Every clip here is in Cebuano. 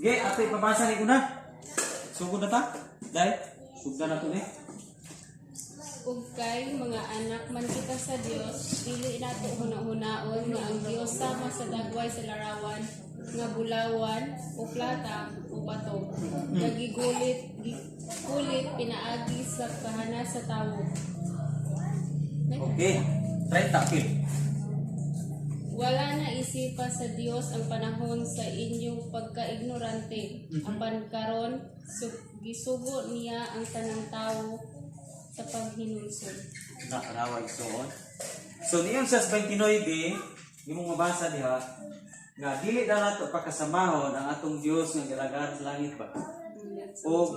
Sige, ato ipabasa ni una. Sugod na ta. Dai, sugdan na to ni. Ug kay mga anak man kita sa Dios, dili nato huna-hunaon nga ang Dios sama sa dagway sa larawan nga bulawan o plata o bato nga gigulit gikulit pinaagi sa kahanas sa tawo. Okay. 30 apil. Wala na isipa sa Dios ang panahon sa inyong pagkaignorante, apan karon gisugo niya ang tanang tawo sa paghinulsol. Nakarawa igsoon. So niyon sa 29, imong mabasa diha nga dili na nato pakasamahon ang atong Dios nga gilagaran sa langit ba o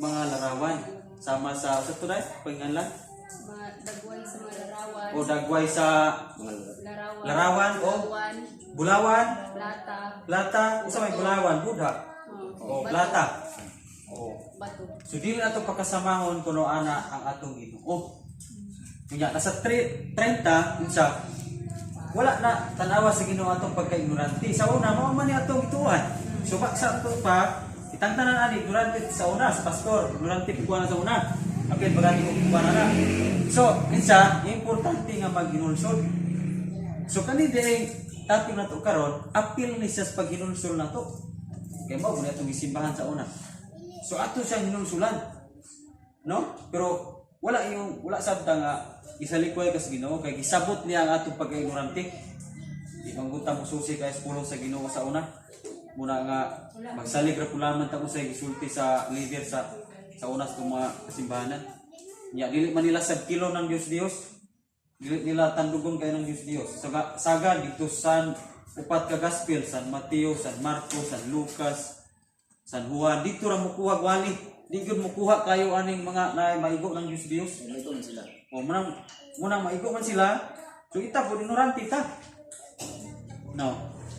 mga larawan sama sa tunay panganlan. Mga dagway sa mga larawan. O dagway sa Larawan, larawan o bulawan, bulawan, plata, plata, usa may bulawan, budha oh, o plata o bato. So dili nato pakasamahon kuno ana ang atong Ginoo. Unya nasa 30 unsa, wala na tanawa sa Ginoo atong pagkaignorante. Sa una mao man ni atong ituan. So sa ato pa itangtanan ani ignorante sa una sa pastor, ignorante kuha na sa una. Apil bagani ko kuha na na. So kinsa importante nga maghinulsol. So kani diri topic nato karon, apil ni siya sa paghinulsol nato. Kay mao gud atong gisimbahan sa una. So ato siya hinulsulan. No? Pero wala yung wala sabta nga isalikway ka sa Ginoo kay gisabot niya ang atong pagkaignorante. Di man gud ta mosusi kay sa pulong sa Ginoo sa una. Muna nga magsalig ra kulaman ta usay gisulti sa leader sa una sa itong mga kasimbahanan. Nya dili man nila sad kilo ng Dios Dios. Dili nila tandugon kay ng Dios Dios. Saga, saga dito san upat ka gospel, San Mateo, San Marcos, San Lucas, San Juan, dito ra mukuha wali. Di gyud mukuha kayo aning mga na maigo ng Dios Dios. Maigo man sila. O munang munang maigo man sila. So ita po ignorante ta. No.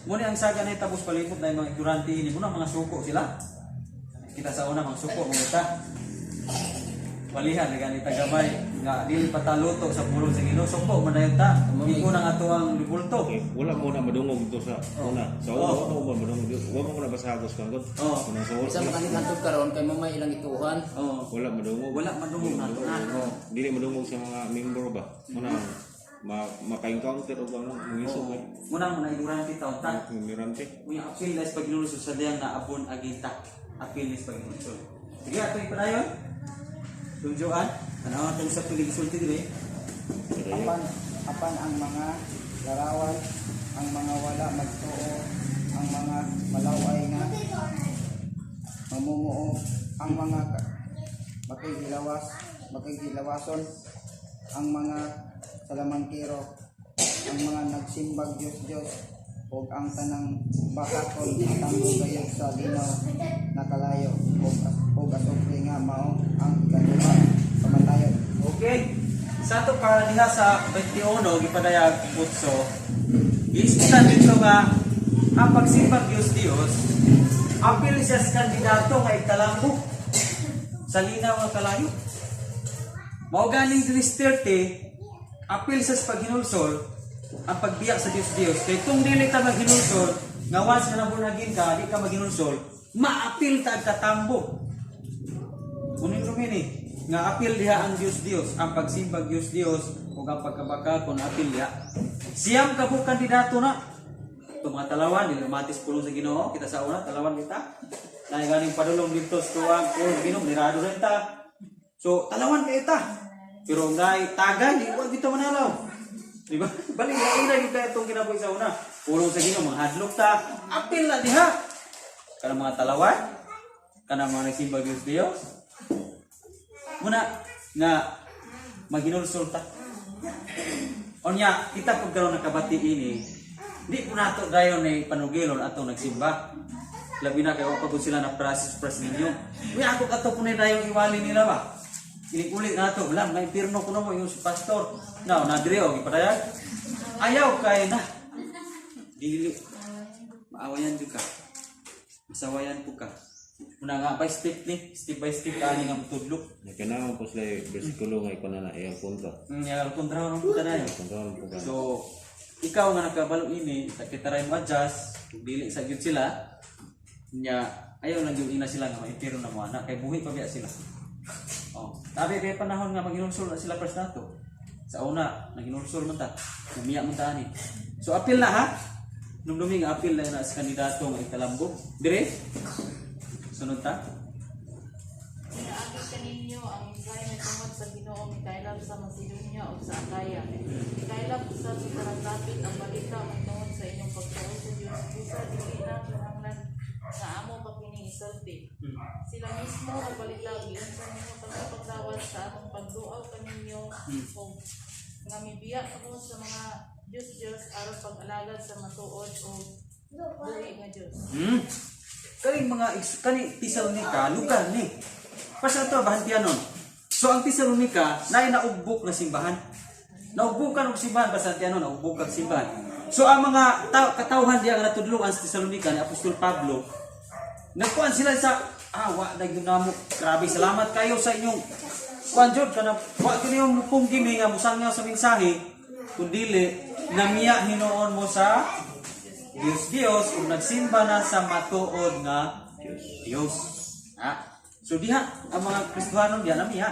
Muna ang saga na tapos palibot na yung mga ignorante ini muna mga suko sila. Kita sa una mga suko mga ta. Walihan gani ta gamay nga dili pa ta luto sa pulong sa Ginoo, suko man dayon ta. Igo nang ato ang ribulto. Okay, wala mo na madungog dito sa una. Sa una, wala mo madungog dito. Wala mo na basagos kan god. Oh. Una sa Isa wala, man kani hantod karon kay mamay ilang ituhan. Oh. wala madungog. Wala madungog nato na. Oh, dili madungog sa mga member ba. Muna maka-encounter og ano, mangisog eh. Muna mo na ignorante ta ta. Ignorante. Unya apil na sa paghinulsol sa diyang na abon agita. Apil na sa paghinulsol. Sige, ato ipadayon. Tunjuan. Tanawa tayo sa paghisulti diri. Apan ang mga larawan, ang mga wala magtuo, ang mga malaway nga mamumuo, ang mga makigilawas, makigilawason, ang mga salamangkero, ang mga nagsimbag Diyos Diyos, ug ang tanang bakakon atang gayud sa linaw na kalayo ug asupre nga mao ang ikaduha, kamatayon. Okay. Sa ato pa diha sa 21 gipadayag putso. Giisgutan dito nga ang pagsimbag Dios Dios apil siya sa kandidato nga ikalambo sa linaw nga kalayo. Mao ganing 30 apil sa paghinulsol ang pagbiyak sa Dios Dios kay kung dili ta maghinulsol nga once nga nabunagin ka di ka maghinulsol maapil ta ang katambo. Kunin rumini nga apil diha ang Dios Dios, ang pagsimbag Dios Dios ug ang pagkabaka kon apil diha. Siyam ka buok kandidato na. Itong mga talawan, dili matis pulong sa Ginoo, kita sa una, talawan kita. Na ganing padulong dito sa tuwang pulong sa Ginoo, nirado rin ta. So, talawan kay ta. Pero ngay tagay, di wa kita manalaw. Di ba? Bali, lain na kita itong kinabuhi sa una. Pulong sa Ginoo, mga hadlok ta. Apil na diha. Kanang mga talawan, kanang mga nagsimbag Dios Dios, muna nga maghinulsol ta. Onya, kita pag karon nakabati ini, di po nato dayon ni panugilon atong nagsimba. Labi na kay wa pa gud sila na process press ninyo. Uy, ako kato kunay dayon iwali nila ba. Inig-uli na to, wala, may impirno ko na mo, yung si pastor. Now, na dire o, gipadayag. Ayaw kay na. Dili. Maawayan jud ka. Masawayan po ka. Muna nga, by step ni, step by step ani nga mutudlo. Kailangan po sila yung bersikulo nga ikaw na na iyang kontra. Yagal kontra no punta na yun. Kontra po ka. So, ikaw nga nakabalo ini, sa kita rin mo adjust, kung dili sa gyud sila, Nya ayaw lang yung ina sila nga maimpiro na mo ana kay buhi pa biya sila. Oh, tabi kay panahon nga maginulsol na sila pres nato. Sa una, naginulsol man ta. Namiya man ta ani. So apil na ha. Numdumi nga apil na na sa kandidato nga ikalambog. Dire. Sunod ta. Pinaagi kaninyo ang mensahe nga tungod sa Ginoo mikaylap sa Macedonia ug sa Acaya. Mikaylap usab sa karadlapit ang balita mahitungod sa inyong pagtuo sa Dios busa dili na kinahanglan nga amo pa kining isulti. Sila mismo nagbalita og giunsa ninyo kami pagdawat sa among pagduaw kaninyo ug nga mibiya kamo sa mga Dios-Dios aron pag-alagad sa matuod ug buhi nga Dios. Kani mga kani Tesalonica, lugar ni. Basta ito bahantianon. So ang Tesalonica naay naugbok na simbahan. Naugbokan og simbahan basta antianon naugbok ang simbahan. So ang mga katawhan diya nga natudloan sa Tesalonica ni Apostol Pablo, nagkuan sila sa wa na gyud namo. Grabe, salamat kayo sa inyong kuan jud kana wa gyud yung mupunggi mi nga musangaw sa mensahe kundili namiya hinuon mo sa Dios Dios ug nagsimba na sa matuod nga Dios. Ha? So diha ang mga Kristohanon diha namiya.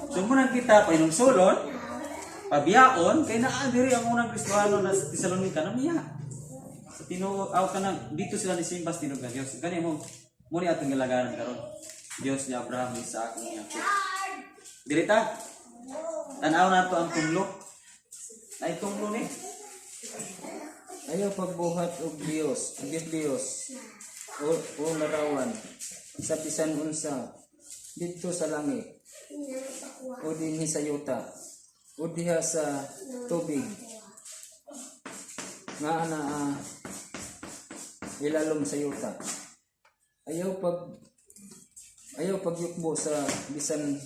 So muna kita pahinungsulon, pabiyaon kay naa diri ang unang Kristohano na sa Tesalonica namiya. Sa tinuod aw kanang dito sila ni simba sa tinuod nga Dios. Gani mo mo ni atong gilagaran karon. Dios ni Abraham, ni Isaac, ni Jacob. Diri ta. Tan-aw nato ang tunglo. Ay tunglo ni. Ayaw pagbuhat og Dios, Dios Dios o larawan sa bisan unsa didto sa langit o dinhi sa yuta o diha sa tubig nga anaa ilalom sa yuta. Ayaw pagyukbo sa bisan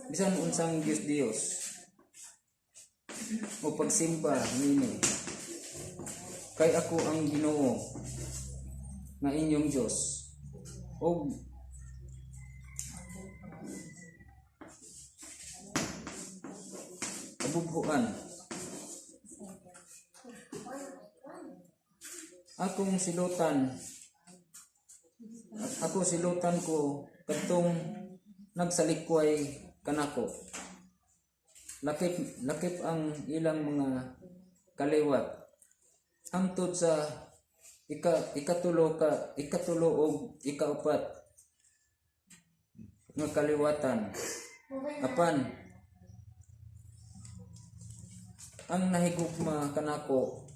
bisan unsang Dios Dios o pagsimba nini, kay ako ang Ginoo nga inyong Dios og kabubhuan. Akong silutan, ako silutan ko kadtong nagsalikway kanako, lakip lakip ang ilang mga kaliwat hangtod sa ikatulo og ikaupat nga kaliwatan. Apan ang nahigugma kanako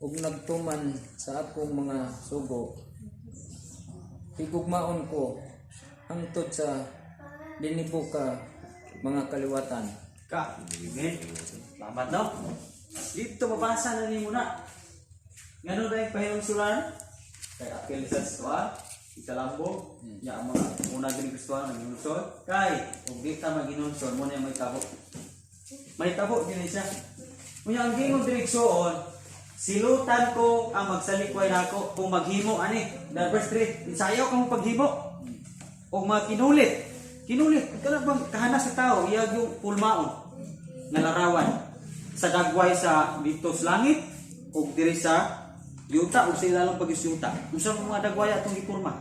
ug nagtuman sa akong mga sugo, higugmaon ko hangtod sa linibo ka mga kaliwatan. Ka. Amen. Salamat no. Dito mabasa na nimo na. Ngano na yung pahinungsulan? Kay apil sa swa, ikalambog, nya ang mga una gini Kristohan naghinulsol. Kay ug di ta maghinulsol mo na yung may tabo. May tabo gini siya. Unya ang gingon diri igsuon, silutan ko ang magsalikway nako kung maghimo ani. The verse 3, sayaw kamo paghimo. O mga kinulit. Kinulit, kana bang kahanas sa tao, iyag yung pulmaon nga larawan sa dagway sa dito sa langit o diri sa yuta o sa ilalong pag-isyuta. Unsa man mga dagway atong gipurma?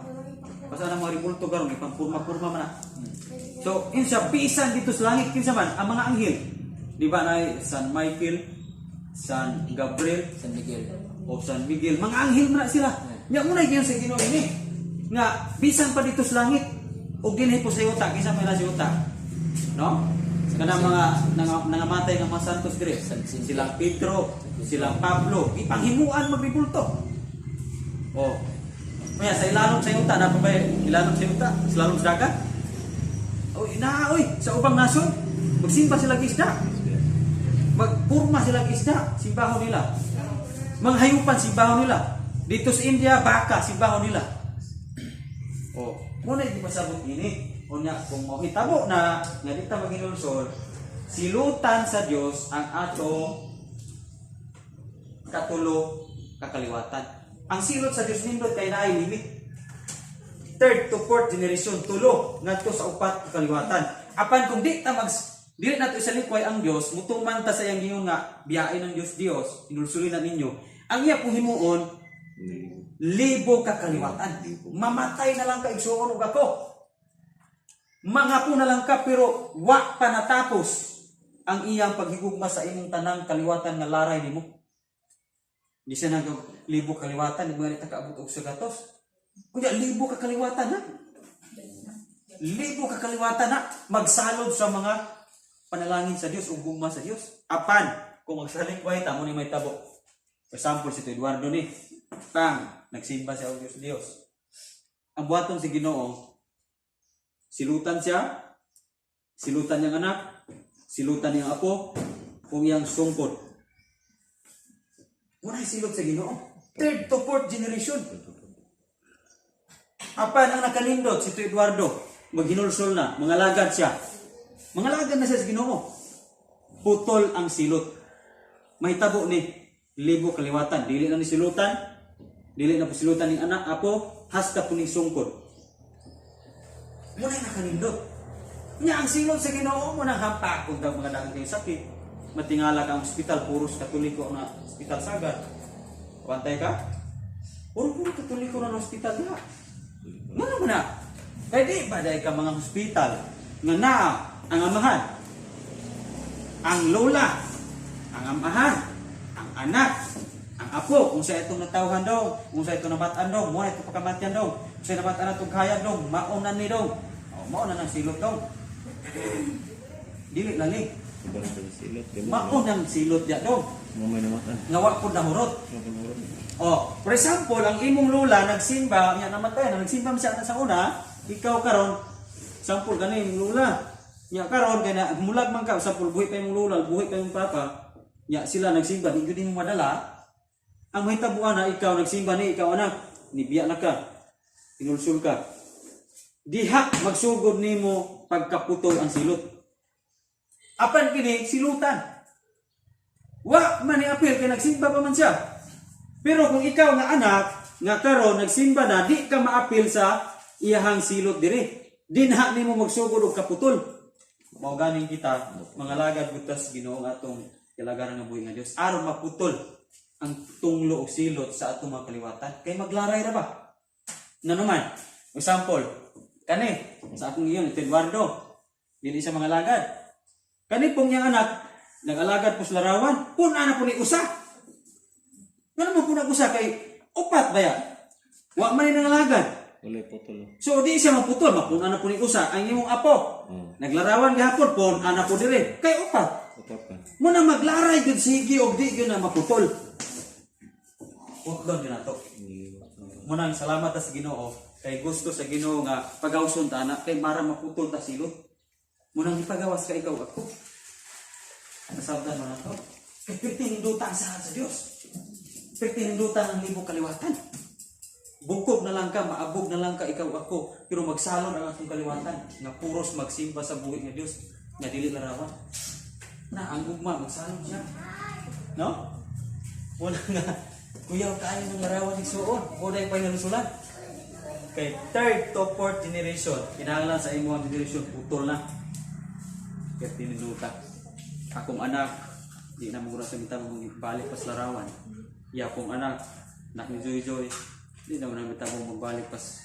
Basta na mga ribulto karon ipangpurma-purma man na. So, insa bisan dito sa langit kinsa man ang mga anghel. Di ba na San Michael, San Gabriel, San Miguel. O San Miguel, mga anghel man na sila. Nya mo na gyud sa Ginoo ini. Nga bisan pa dito sa langit ug dinhi po sa yuta, kinsa may nasa yuta. No? Kanang mga nangamatay nga mga santos dire, San Vicente. silang Pedro, silang Pablo, ipanghimuan magribulto. Oh. Kaya sa ilalom sa yuta, na pa ba ilalom sa yuta, sa ilalom sa dagat? Oy, na oy, sa ubang nasyon, magsimba sila og isda. Magpurma sila og isda, simbahon nila. Mga hayupan simbahon nila. Dito sa India, baka simbahon nila. Oh, muna di pasabot ini. Unya kung mahitabo na nga di ta maginulsol, silutan sa Dios ang ato katulo kakaliwatan. Ang silot sa Dios nindot kay naay limit. Third to fourth generation tulo ngadto sa upat kakaliwatan. Apan kung di ta mag dili nato isalikway ang Dios, mutuman ta sa iyang giingon nga biyain ang Dios Dios, inulsulin na ninyo. Ang iya pong himuon, Libo ka kaliwatan. Mamatay na lang ka igsuon og ako. Mangapo na lang ka pero wa pa natapos ang iyang paghigugma sa imong tanang kaliwatan nga laray nimo. Di siya nag libo kaliwatan, di ba nga kaabot og 100. Kunya libo ka kaliwatan ha. Libo ka kaliwatan ha. Magsalod sa mga panalangin sa Dios ug gugma sa Dios. Apan kung magsalikway ta mo ni may tabo. For example, si Eduardo ni, pang, nagsimba siya og Dios Dios. Ang buhaton si Ginoo, silutan siya, silutan niyang anak, silutan niyang apo, kung iyang sungkod. Wala silot sa Ginoo. Third to fourth generation. Apan ang nakalindot si Tito Eduardo, maghinulsol na, mangalagad siya. Mangalagad na siya sa Ginoo. Putol ang silot. Mahitabo ni libo kaliwatan, dili na ni silutan, dili na po silutan ning anak, apo, hasta po ning sungkod. Muna nakalindot. Nya ang silot sa Ginoo mo nang hampa kung daw mga daghang kayo sakit. Matingala ka ang ospital, puros Katoliko na ospital sagad. Pantay ka? Puro-puro Katoliko na ospital diha. Nga naman na. Kaya di ba dahil ka mga hospital nga naa ang amahan, ang lola, ang amahan, ang anak, ang apo, kung sa itong natawhan daw, kung sa itong nabatan daw, mo na itong pagkamatian daw, kung sa nabatan na itong kaya daw, mauna ni daw, o, mauna ng silot daw. Dili lali. Sobrang sa silot. Mauna ng silot ya daw. Mamay namatan. Nga wa pud nahurot. Oh, for example, ang imong lola nagsimba, niya namatay na nagsimba man siya sa una, ikaw karon sample gani imong lola. Nya karon kay na mulag man ka, sample buhi pa imong lola, buhi pa imong papa. Nya sila nagsimba, di gyud nimo madala. Ang mahitabuan na ikaw nagsimba ni ikaw anak, nibiya na ka. Inulsul ka. Diha magsugod nimo pagkaputol ang silot. Apan kini silutan. Wa man ni apil kay nagsimba pa man siya. Pero kung ikaw nga anak, nga karon nagsimba na, di ka maapil sa iyahang silot diri. Dinha nimo magsugod og kaputol. Mao ganing kita mga lagad butas Ginoo nga atong kalagaran nga buhi nga Dios aron maputol ang tunglo og silot sa atong mga kaliwatan kay maglaray ra ba. Na naman, example, kani sa akong iyon ito Eduardo, dili siya mga lagad. Kani pong niyang anak, nag-alagad po sa larawan, puna na po ni usa. Nga naman po nag-usa kay upat ba ya? Wa man ni nangalagad. Wala putol. So di siya maputol, mapuna na po ni usa ang imong apo. Naglarawan gihapon pon ana po dire kay upat. Upat pa. Muna maglaray gud sige og di gyud na maputol. Putlon gyud nato. Muna ang salamat ta sa Ginoo kay gusto sa Ginoo nga pagawson ta ana kay mara maputol ta silot. Munang ipagawas ka ikaw ako. Nasabtan mo na to. Kay pirti nindutan sa Dios. Pirti nindutan ang libo kaliwatan. Bukog na lang ka, maabog na lang ka ikaw ako, pero magsalon ang akong kaliwatan nga puros magsimba sa buhi nga Dios nga dili larawan. Na ang gugma magsalon siya. No? Wala nga. Kuya, kayo ng larawan ni Suon. Wala yung pahinalusulan. Kay third to fourth generation, kinahanglan sa imong generation, putol na. Kaya tinunuta. Akong anak, di na mura sa mitang magbalik pas larawan. Iya akong anak, anak ni Joy Joy, di na mura mitang magbalik pas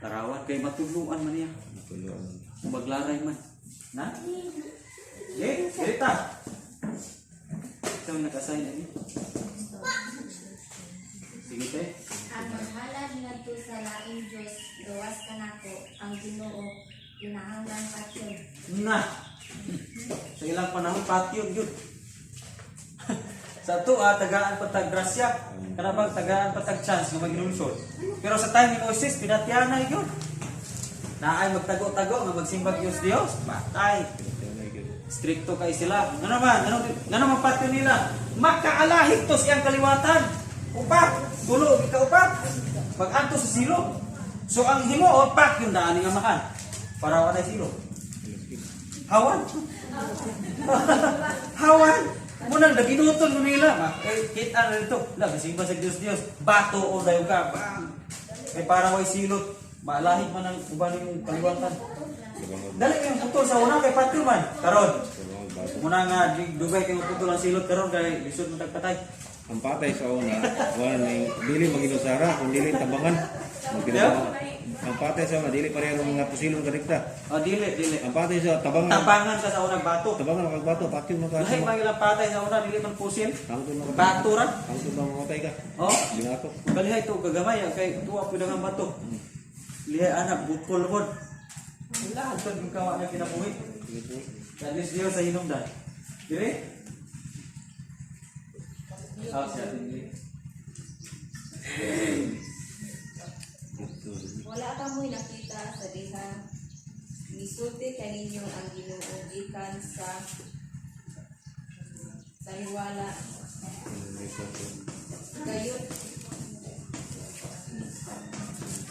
larawan. Kay matuluan man niya. Matuluan. Maglaray man. Na? Eh, Greta! Ikaw nag-assign na niyo. Sige, te. Ang maghalad ngadto sa laing Dios gawas kanako ang Ginoo kinahanglan patyon. Na! Sa ilang panahon, patyon yun. Sa ato, tagaan pa tag grasya. Kanabang tagaan pa tag chance nga maginulsol. Pero sa time ni Moses, pinatyanay yun. Naay magtago-tago nga magsimbag Diyos Diyos. Patay. Stricto kay sila. Nga naman, nga naman patyon nila. Makaalahig to siyang kaliwatan. Upat, tulo, ika upat. Pag-anto sa silo. So ang himuon, pak yung daan nga makan. Para wala silo. Hawan. Hawan. Munang naginutol mo nila. Ma, eh, kita na dito. La, masimba sa Diyos Diyos. Bato o dayo ka. Bang. Eh, para way silot. Maalahig man ang uban yung kaliwatan. Dali yung putol sa una kay patyo man. Karon. Muna nga dugay kay putol ang silot karon kay lisod man tagpatay. Ang patay sa una, wala na yung, dili maginusara, kung dili tabangan. Magkinabangan. Ang patay sa una, dili pareho ng mga pusilong kadikta. Oh, dili, dili. Ang patay sa tabangan, Tabangan ka sa unang bato. tabangan ang kagbato, patyo mo ka. Lahi man ilang patay sa una, dili man pusil. Hangtod mo ka. Bato ra. Hangtod ba mamatay ka? Oh, Binato. kalihay to gagamay kay tuwa pud ang bato. Lihay anak bukol pod. Wala hantod yung kawa na kinabuhi. At least Dios sa hinungdan. Dire? Ah, siya dili. Wala kamoy nakita sa diha misulti kaninyo ang Ginoo gikan sa hiwala kayod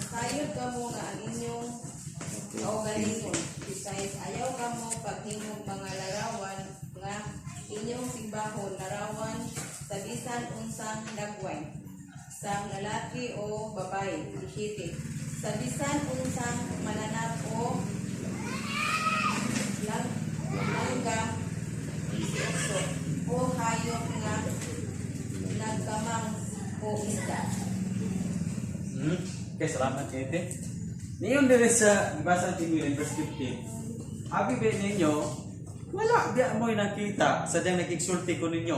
kayod kamo nga ang inyong kaugalingon besides ayaw kamo paghimog mga larawan nga inyong simbahon, larawan sa bisan unsang dagway sa lalaki o babae. 17. Sa bisan unsang mananap o langga. 18. O hayop nga nagkamang o isda. Okay, salamat Ete. Niyon dire sa gibasa ni in verse 15. Abi ba ninyo, wala di mo'y nakita sa diyang nag-exulti ko ninyo.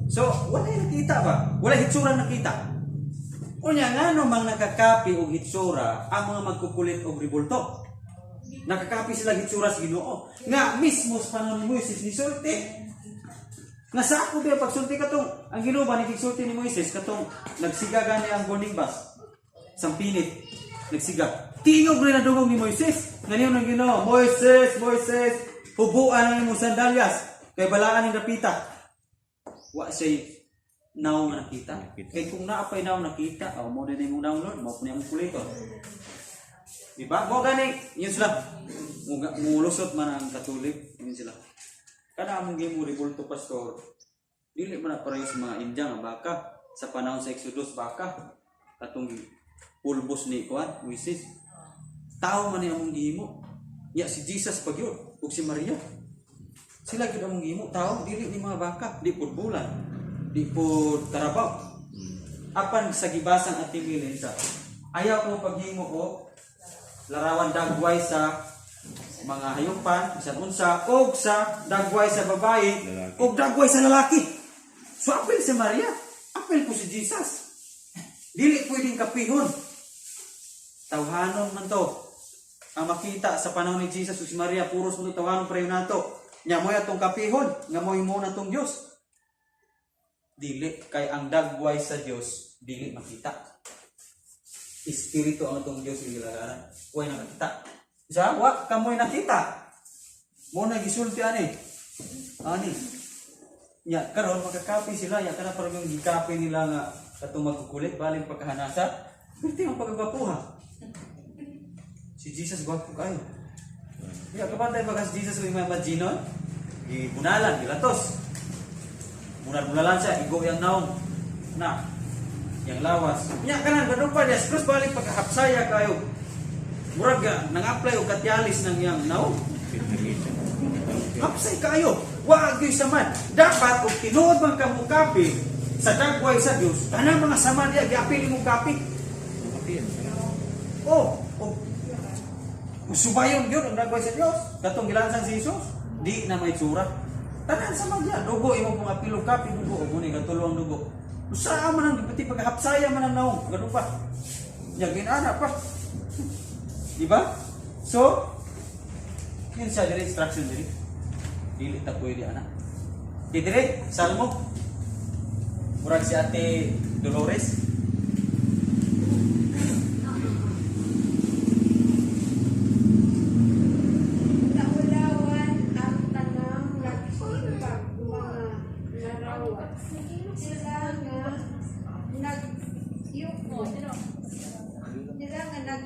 So, wala yung nakita ba? Wala hitsura nakita. Unya ngano mang nakakapi og hitsura ang mga magkukulit og ribulto. Nakakapi sila hitsura sa Ginoo. Nga mismo sa panahon ni Moises nisulti. Nga sa ako ba pagsulti katong ang Ginoo ba ni ni Moises katong nagsiga gani ang burning bus. Sampinit nagsiga. Tingog rin ang dugong ni Moises. Nganiyon ang Ginoo, "Moises, Moises, hubuan ang imong sandalyas kay balaan ning dapita." Wa siya naong nga nakita. Nakita. Kay kung naa pa'y naong nakita, oh, mo din imong naong Lord, mao po niya among kuliton. Di ba? Mo gani, yun sila. Mulusot man ang Katolik, yun sila. Kada among gimo rebulto, pastor. Dili man na pareho sa mga India nga baka sa panahon sa Exodus, baka katong pulbos ni kuan Moises. Tao man ni among gihimo. Ya si Jesus pag yun, ug si Maria. Sila gyud among gihimo, tao dili ni mga baka, di pud bulan, di pud karabaw. Apan sa gibasang at timilin sa ayaw ko paghimo og larawan dagway sa mga hayupan, bisan unsa, og sa dagway sa babae, Lalaki. og dagway sa lalaki. So apil si Maria, apil po si Jesus. Dili pwedeng kapihon. Tawhanon man to. Ang makita sa panahon ni Jesus ug si Maria, puros mo to tawhanon pareho nato. Nya mo'y atong kapihon, nga mo'y mo na tong Dios. Dili kay ang dagway sa Dios dili makita. Espiritu ang atong Dios gilagaran. Way nakakita. Sa wa kamoy nakita. Mo na gisulti ani. Ani. Nya karon makakapi sila nya kana parang yung gikapi nila nga katong magkukulit baling pagkahanasa. Perti ang pagkagwapuha. Si Jesus gwapo kayo. Ya kapantay ba si Jesus may mga majinon? Gibunalan, gilatos. Bunal-bunalan siya, igo yang naong. Na, yang lawas. Nya kanan gadupa niya, cross balik pagkahapsaya kayo. Murag ga, nang-apply og katyalis ng yang naong. Hapsay kayo. Wa gyud saman. Dapat og tinuod man ka mokapi sa dagway sa Dios, tanang mga sama diya giapil imong kapi. Oh, oh. Subayon gyud ang dagway sa Dios. Katong gilansan si Jesus, di na may tsura. Tanan sa magya, dugo imo pong apil og kapi dugo og muni katulo ang dugo. Usaa man ang gipati paghapsaya man ang naong, ganun pa. Nya ginana pa. Di ba? So, yun siya diri instruction diri. Dili ta pwede ana. Di diri Salmo. Murag si Ate Dolores. Naulawan ang tanang nagsimbag mga larawan. Sila nga nagyuko. Sila nga nag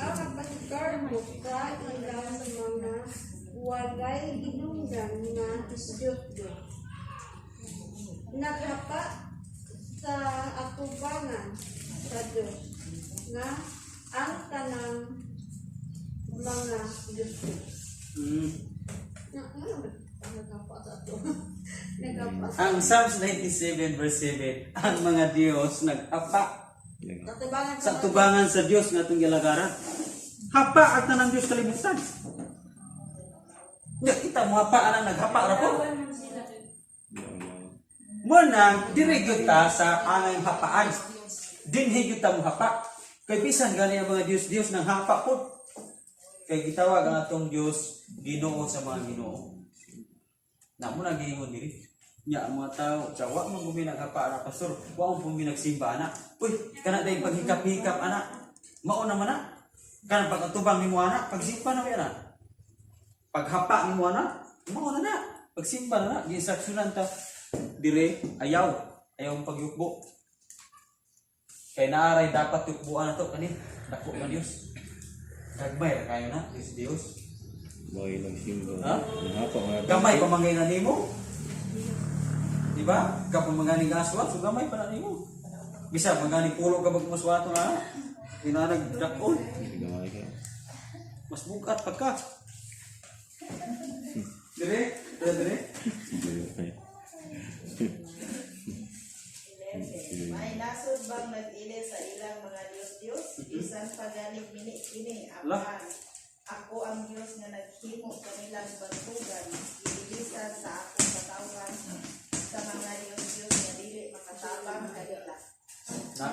ang nagpasigarbo sa ilang mga walay hinungdan nga Diyos. Naghapa sa atubangan sa Diyos nga ang tanang mga Diyos. Nagapa. Ang Psalms 97 verse 7, ang mga Diyos naghapa Katubangan sa tubangan sa Dios nga atong gilagaran. Hapa at tanang Dios kalibutan. Nya kita mo hapa anang naghapa ra po. Mo nang diri gyud ta sa angay hapaan. Dinhi gyud ta mo hapa. Kay bisan gani ang mga Dios Dios nang hapa po. Kay gitawag ang atong Dios Ginoo sa mga Ginoo. Na mo na giingon diri. Nya ang mga tao, sa wa man gumi naghapa ana pastor, wa man gumi nagsimba ana. Uy, kana day paghikap-hikap ana. Mao na man na. Kanang pag-atubang nimo ana, pagsimba na ana. Paghapa nimo ana, mao na na. Pagsimba na na, giinstruksyonan ta dire ayaw, ayaw ang pagyukbo. Kay naaray dapat yukbuan na to kani dako nga Dios. Gagmay ra kayo na, Dios Dios. Boy nagsimba. Ha? Nahapa nga. Gamay pa mangay na nimo. Di ba? Kapag maganing aswat, so gamay pa na nimo. Bisa maganing pulo ka magmaswato na. Inanag dakon. Gamay ka. Mas bukat pa ka. Dire, dire, dire. May nasod bang nag-ili sa ilang mga Diyos-Diyos? Bisan pa ganig mini kini Lah. apan. Ako ang Diyos nga naghimo kanilang bantugan, gibilisan sa akong katawhan sa mga Diyos-Diyos nga dili makatabang kanila. Na,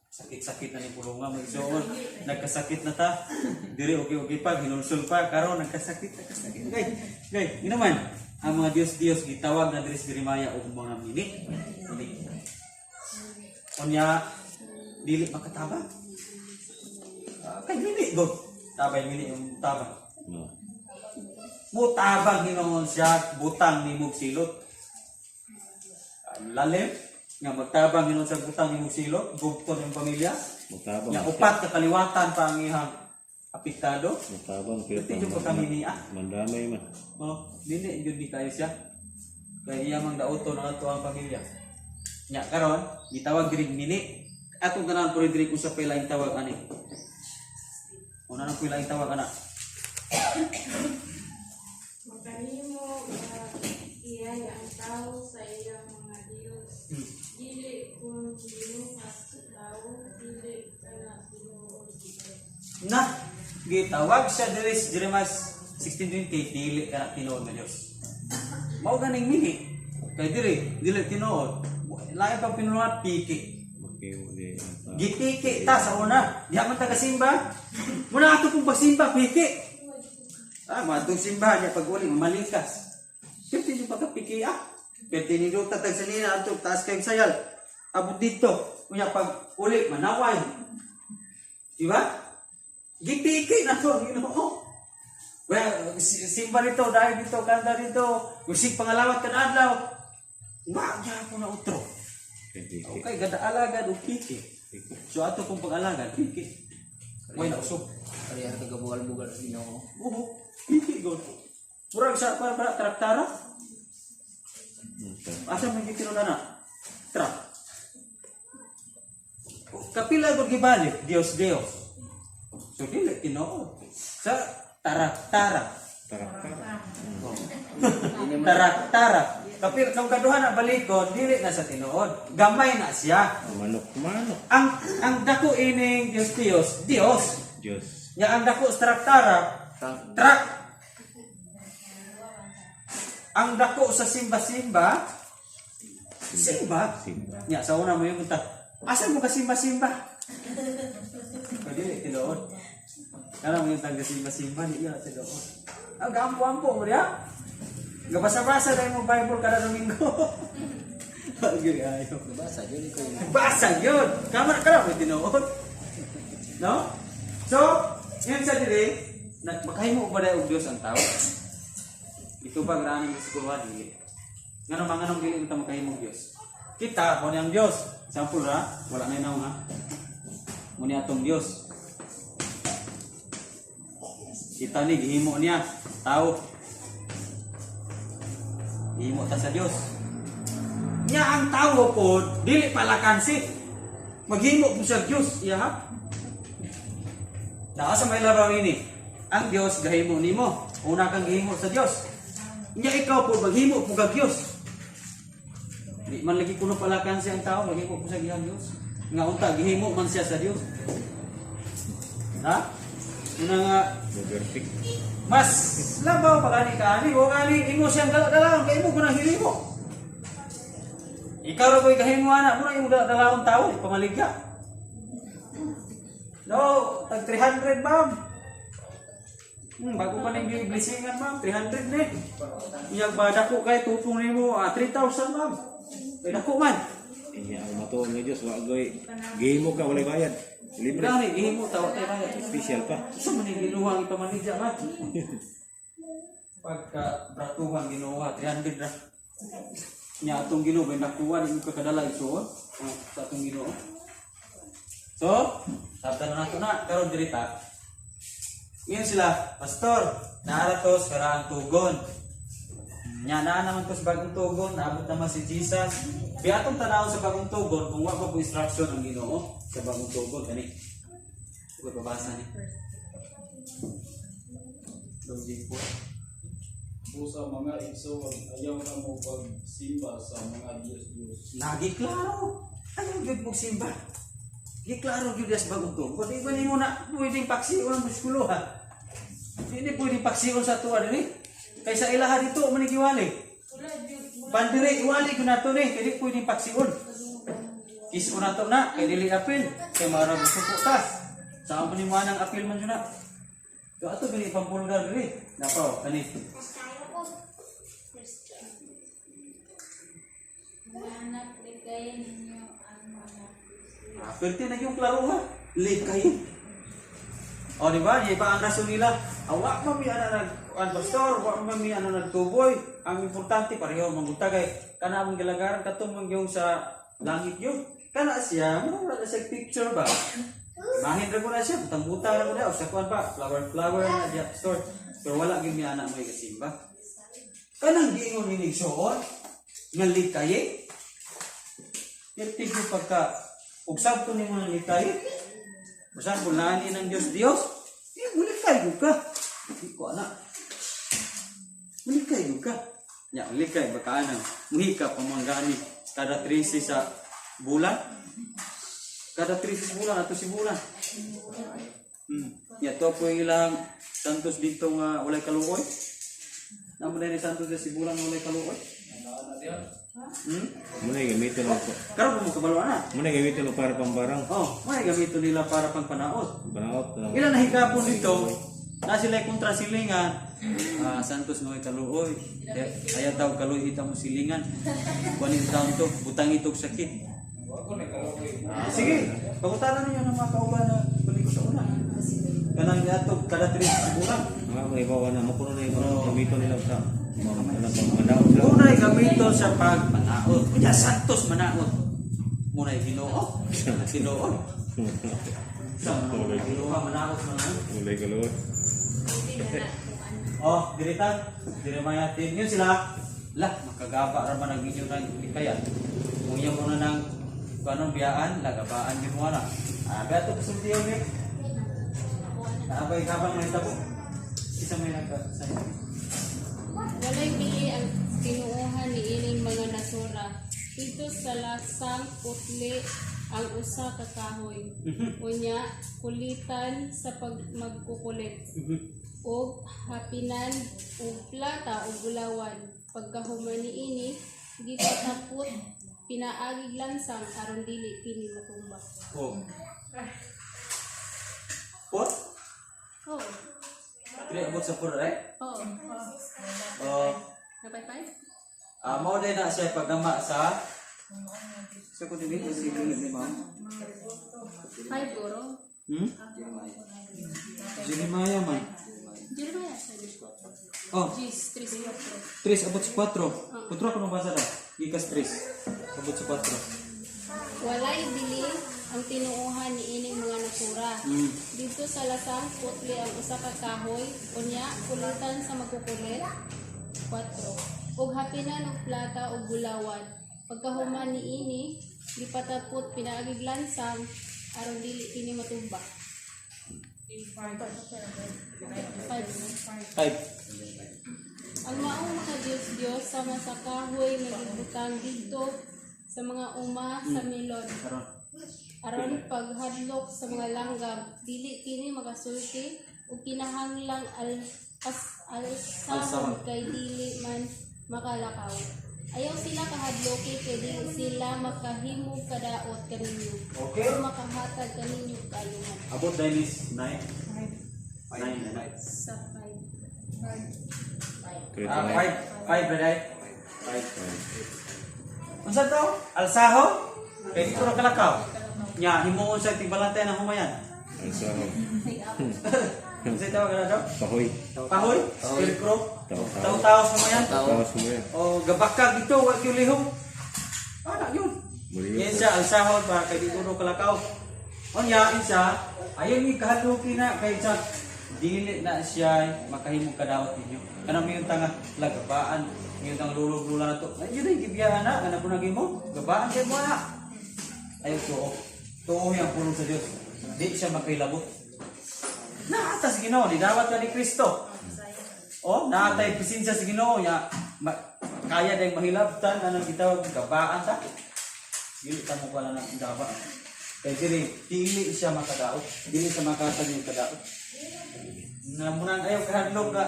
sakit-sakit na ni pulunga mo igsoon. Nagkasakit na ta. Dire okay-okay pa, hinulsol pa karon nagkasakit, nagkasakit. Gay, gay, yun naman. Ang mga Diyos-Diyos gitawag na diri sa Jeremiah og mga mini. Mini. Unya dili makatabang. Ah, kay mini go. Tabay mini yung tabang. No. Mutabang hinuon siya butang nimog silot. Ah, lalim nga magtabang hinuon sa butang nimog silot, gugton yung pamilya. Mutabang. Nga upat ka kaliwatan pa ang iyang apektado. Mutabang pero Pwede yung pagkamini ah. Mandamay man. Oh, dili jud ni kayo siya. Kay iya mang dauto na ato ang pamilya. Nya karon gitawag diri mini. Atong tanan puro diri kung sa pila yung tawag ani. Una nang pila yung tawag ana. Makanimo nga iyay ang tao sa iyang mga Diyos. Dili kung ginuhat sa tao, dili kana tinuod. Na gitawag siya diri sa Jeremiah 16:20 dili kana tinuod nga Dios. Mao ganing mini. Kay diri dili tinuod. Lain pang pinuhat piki. Makiw di ang tao. Gipiki ta sa una. Diha man ta kasimba. Muna ato pong pagsimba, piki. Ah, madtong simba niya pag uli malikas. Pwede yung pagkapiki ah. Pwede ni Ruta tag sanina ato taas kayong sayal. Abot dito. Unya pag uli manaway. Di ba? Gipiki na to ang Ginoo. Well, simba dito, dahil dito, kanta dito, usig pangalawat kan adlaw. Wa gyapon na utro. Pwede. Okay, ganda alagad o piki. So ato kong pag-alagad, piki. Way na usog. Kaya ka gabugal-bugal sa Ginoo. Oo, piki god. Murag sa para para traktara. Asa man gitino na na? Truck. Kapila gud gibalik, Dios Dios. So dili tinuod. Sa tara-tara. Tarak-tarak. Tara-tara. Kapil kung kaduha na balikon, dili na sa tinuod. Gamay na siya. Manok-manok. Ang dako ining Dios Dios, Dios. Diyos. Nya ang dako sa traktara, truck. Ang dako sa simba-simba, simba. Simba. Nya sa una mo yung ta. Asa mo ka simba-simba? Pwede tinuod. Kana mo yung tangga simba-simba ni iya tinuod. Ang gampo-ampo mo diha. Gabasa-basa na mo Bible kada Domingo. Agay ayo. Basa jud ko. Basa yun! Kama na mo tinuod. No? So, yun sa diri, makahimo ba dahil og Dios ang tao? Ito ba graan ang eskwelahan dili? Ngano mga nganong dili ta makahimo og Dios? Kita mo ang Dios. Sample ra, wala na inaw ha. Mo ni atong Dios. Kita ni gihimo niya tao. Gihimo ta sa Dios. Nya ang tao po, dili palakansi. Maghimo po sa Dios, iya ha? Naa sa may laraw ini. Ang Dios gahimo nimo. Una kang gihimo sa Dios. Nya ikaw po maghimo po kag Dios. Di man lagi kuno palakan siya ang tao, maghimo po sa gihang Dios. Nga unta gihimo man siya sa Dios. Ha? Una nga Perfect. mas labaw pa gani ka ani, wa gani imo siyang dala-dalaon kay imo kunang hilimo. Ikaw ra ko'y kahimo ana, mura imo dala-dalaon tao pamaligya. No, tag 300, ma'am. Bago pa ning giblesingan, ma'am, 300 ni. Iyag ba dako kay tupong nimo, 3,000, ma'am. Kay dako man. Inya ang matuon nga Dios wa goy. Gihimo ka walay bayad. Libre. Gani gihimo tawa tay bayad. Special pa. Sa man yung Ginoo ang ipamanidya man. Pagka bratuhan Ginoo 300 ra. Nya atong Ginoo bay nakuha ni ka kadala igsuon sa atong Ginoo. So, sabtan na nato na karon diri ta. Ngayon sila, pastor, naara to sa karaang tugon. Nya naa naman to sa bagong tugon, naabot naman si Jesus. Kaya atong tanawon sa bagong tugon kung wa pa po instruction ang Ginoo sa bagong tugon kani. Uy, babasa ni. Logic po. Busa mga igsoon, ayaw na mo pagsimba sa mga Diyos-Diyos. Lagi klaro. Ayaw gyud mo simba. Gi klaro gyud sa bagong tugon. Di ba nimo na pwedeng paksiyon ang muskulo ha? Di ni pwedeng paksiyon sa tuwa dinhi. Kay sa ilaha dito man ni giwali. Pandire iwali gyud nato ni, kay di pwedeng paksiyon. Kiso na to na, kay dili apil, kay marag suko ta. Saan pa ni manang apil man jud na? So ato gani pampulgar diri. Nako, kani. Mga anak, likayin ninyo ang mga Aperte na yung klaro ha. Likay. O di ba? Di ba ang rason nila? Awa man mi ana nag an pastor, wa man mi ana nagtuboy. Ang importante pareho mangunta kay kana among gilagaran katong man yung sa langit yun. Kana siya, mo na siya picture ba? Mahin ra ko na siya, butang-butang ra ko na, o sa kuan pa, flower flower na diya pastor. Pero wala gyud mi ana mo kasimba. Kanang giingon ni Nigsoon, nga likaye. Pirtig mo pagka ug sabto nimo nang likay. Basta bulani ng Dios Dios, eh mulikay gyud ka. Di ko ana. Mulikay gyud ka. Nya mulikay baka anang muhika pa man gani kada 13 sa bulan. Kada 13 sa bulan ato si bulan. Nya to po ilang Santos dito nga walay kaluoy. Namo na ni Santos sa bulan nga walay kaluoy. Muna gamiton ako. Karon mo kabalo ana. Muna gamiton para pambarang. Oh, may gamiton nila para pangpanaot. Panaot na. Ilan nahigapon dito, na sila kontra silingan. Ah, Santos nga kaluoy. Ayaw daw kaluoy ita mo silingan. Kunin taon to, butang itog sakit. Ah, sige, pangutana ninyo ng mga kauban na tuloy ko sa una. Kanang niadto kada 3 bulan. Mga mga ibawa na mo kuno na yung mga gamiton nila sa mga ano pang sila. Unay gamiton sa pagpanaot. Kunya Santos manaot. Muna'y Ginoo. Ginoo. Sa Ginoo manaot man. Walay kaluoy. Oh, dirita. Jeremiah 10. Yun sila. Lah, makagaba ra man ang inyo ng likayan. Kung iya mo na ng kanong biyaan, lagabaan yun mo na. Ah, gato kasulti yun eh. Naabay habang may tabo. Isa may nagka sa Walay bili ang tinuohan niining mga nasura. Dito sa lasang putli ang usa ka kahoy. Unya kulitan sa pag magkukulit ug hapinan ug plata ug bulawan. Pagkahuman niini gipatapot pinaagig lansang aron dili kini matumba. Oh. Pot? Oh. Dili abot sa puro eh. Oh. Oh, Napaypay? mao din na siya paggama sa Sa ko dili si ni ma'am. Five guro. Jeremiah man. Jeremiah sa Diyos. Oh, Gis, tres, cuatro. 3 abot sa 4. Putro ko nung basa na. Gikas 3. Abot sa 4. Walay bili ang tinuohan niining mga nasura. Dito sa lasang putli ang usa ka kahoy, unya kulitan sa magkukulit. 4. Ug hapinan og plata ug bulawan. Pagkahuman niini, gipatapot pinaagig lansang aron dili kini matumba. 5. 5. Ang maong mga Dios sama sa kahoy nga gibutang didto sa mga uma sa milon Karon. Aron paghadlok sa mga langgam. Dili kini makasulti ug kinahanglang Alsahon. alsahon kay dili man makalakaw. Ayaw sila kahadloki kay dili sila makahimog kadaot kaninyo Okay. o makahatag kaninyo kaayuhan. Abot dahil is 9. 9 na. Sa 5. Correct. Ah, 5. 5 ba dahil? 5. Unsa to? Alsaho? Kay dito ra kalakaw. Nya himuon sa tigbalantay ng humayan. Ang sahog. Unsa tawag na daw? Pahoy. Pahoy? Scarecrow? Tao-tao. Tao-tao sa humayan? Tawas mo yan. O gabakag dito, wa kyo lihok. Ana yun. Muli Yan siya, alsahon para kay di uno kalakaw. Onya, insa, ayaw ni kahaluki na kay sa dili na siya makahimong kadaot ninyo. Kanang mayon tanga lagabaan, mayon tang lulog-lula na to. Ay, yun ay gibiyaan na, kanang punagin mo, gabaan kay mo na. Ayaw tuo. Tuo yung pulong sa Diyos. Di siya makahilabot. Naata sa Ginoo, nidawat ka ni Kristo. Oh, naatay presensya sa Ginoo nya kaya dayong mahilabtan anong gitawag gabaan ta. Dili ta mo pala ng gaba. Kay dili dili siya makadaot, dili siya makatag yung kadaot. Na munang ayaw kahadlok ka,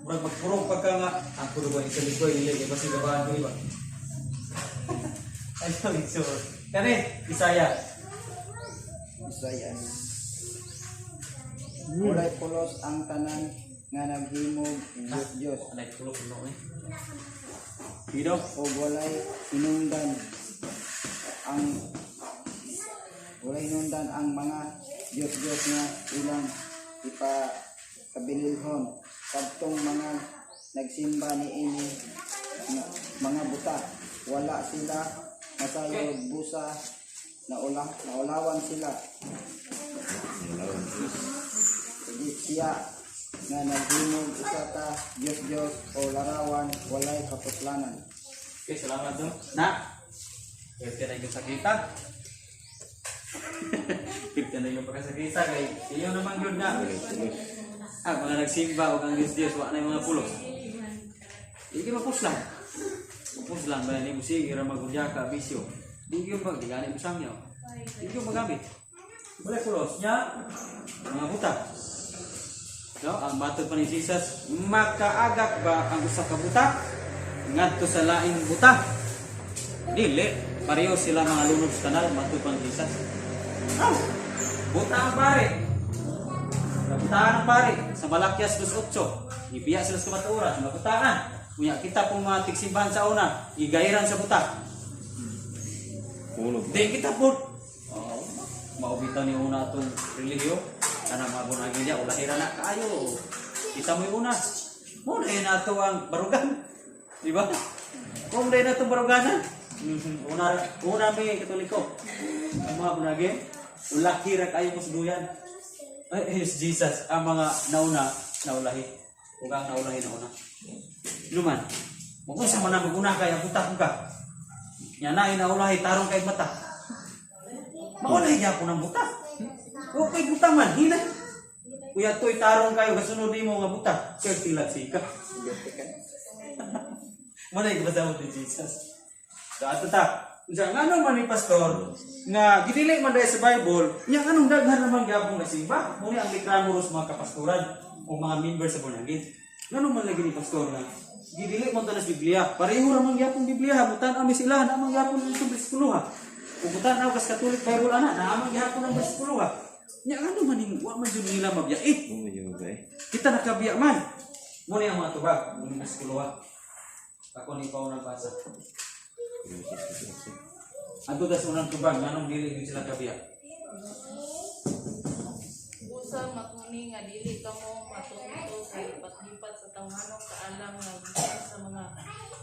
murag magpurong pa ka nga ang puro ba sa likoy dili kay basi gabaan ko iba. Ayaw igsoon. Kani Isaya. Isaias. Walay pulos ang tanan nga naghimog Diyos Diyos Alay tulog no eh. Pido. ug walay hinungdan ang walay hinungdan ang mga Diyos Diyos nga ilang ipakabililhon kadtong mga nagsimba niini nga mga buta. Wala sila masayod busa naulawan sila. Nalawan. Siya nga naghimog usa ka Dios Dios o larawan walay kapuslanan. Okay, salamat do. Na. Pwede na yung sakita. Pwede na yung pagkasakita kay iyo naman yun na. Ah, mga nagsimba o kang Diyos Diyos, wa na yung mga pulos. Hindi mapus lang. Mapus lang ba ni musig ira magudya ka bisyo. Di yung pag di gani mo sangyaw. Di yung magamit. Wala pulos nya mga buta. No, ang matod pa ni Jesus, makaagak ba ang usa ka buta ngadto sa laing buta? Dili, pareho sila mga lunod sa kanal matod pa ni Jesus. Ah, buta ang pare. Nabutaan ang pare sa Malakias 2:8. Gibiya sila sa kamatuoran, nabutaan. Unya kita pong mga tigsimbahan sa una, gigayran sa buta. Pulo. Di kita po. Oo. Maubitaw ni una atong relihiyo. Kana mga bunagin niya, ulahira na kaayo. Kita mo yung una. Mo na yun ato ang barugan. Di ba? Kung na yun atong baruganan. Una, una may Katoliko. Ang mga bunagin, ulahira kayo mo sa duyan. Ay, is Jesus, ang mga nauna, naulahi. Ug ang naulahi nauna. Luman, kung sa man na maguna kay ang buta ka. Nya na inaulahi tarong kay mata. Maulahi gyapon ang buta. Okay buta man hina. Uya toy tarong kayo kasunod nimo nga buta. Kay tilag sika. Mo na gibasahon ni Jesus. So ato ta. Unsa ngano man ni pastor nga gidili man dahil sa Bible, nya anong daghan naman gyapon na simba? Mo ni ang reklamo ros mga kapastoran o mga member sa Born Again. Ngano man lagi ni pastor nga gidili man ta na sa Biblia. Pareho ra man gyapon Biblia, mutan ami sila na man gyapon sa bersikulo ha. Ug mutan aw kas Catholic Bible ana, naa man gyapon ang bersikulo ha. Nya ngano man ning wa man jud nila mabiya eh. Mo medyo ba eh. Kita nakabiya man. Mo ni ang mga tubag, mo ni bersikulo ha. Ako ni paunang basa. Adto ta sa unang tubag, nganong dili gyud sila kabiya? Busa matuni nga dili kamo matunto sa lipat-lipat sa tawhanong kaalam nga gikan sa mga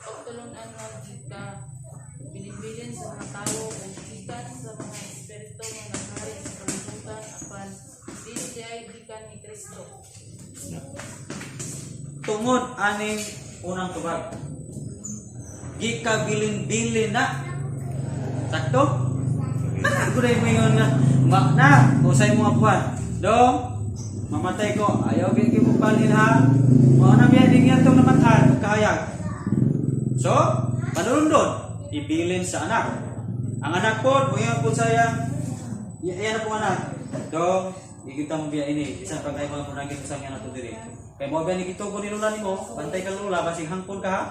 pagtulun-an nga gika bilin-bilin sa mga tawo ug gikan sa mga espiritu nga naghari sa kalibutan apan dili diay gikan ni Kristo. Tungod aning unang tubag. Gikabilin-bilin na. Sakto? Ah, gulay mo yun nga. Ma, na, usay mo apuan. Dong, mamatay ko. Ayaw gigi mo palin ha. Mao na biya ding yatong namathan, kahayag. So, panulundon, ibilin sa anak. Ang anak po, muingon po sa iya, iya na po anak. Dong, igita mo biya ini, bisan pag ay mga munagin sa nga nato diri. Kay mo biya ni gitugon ni lula nimo, bantay kang lula basig hangpon ka ha.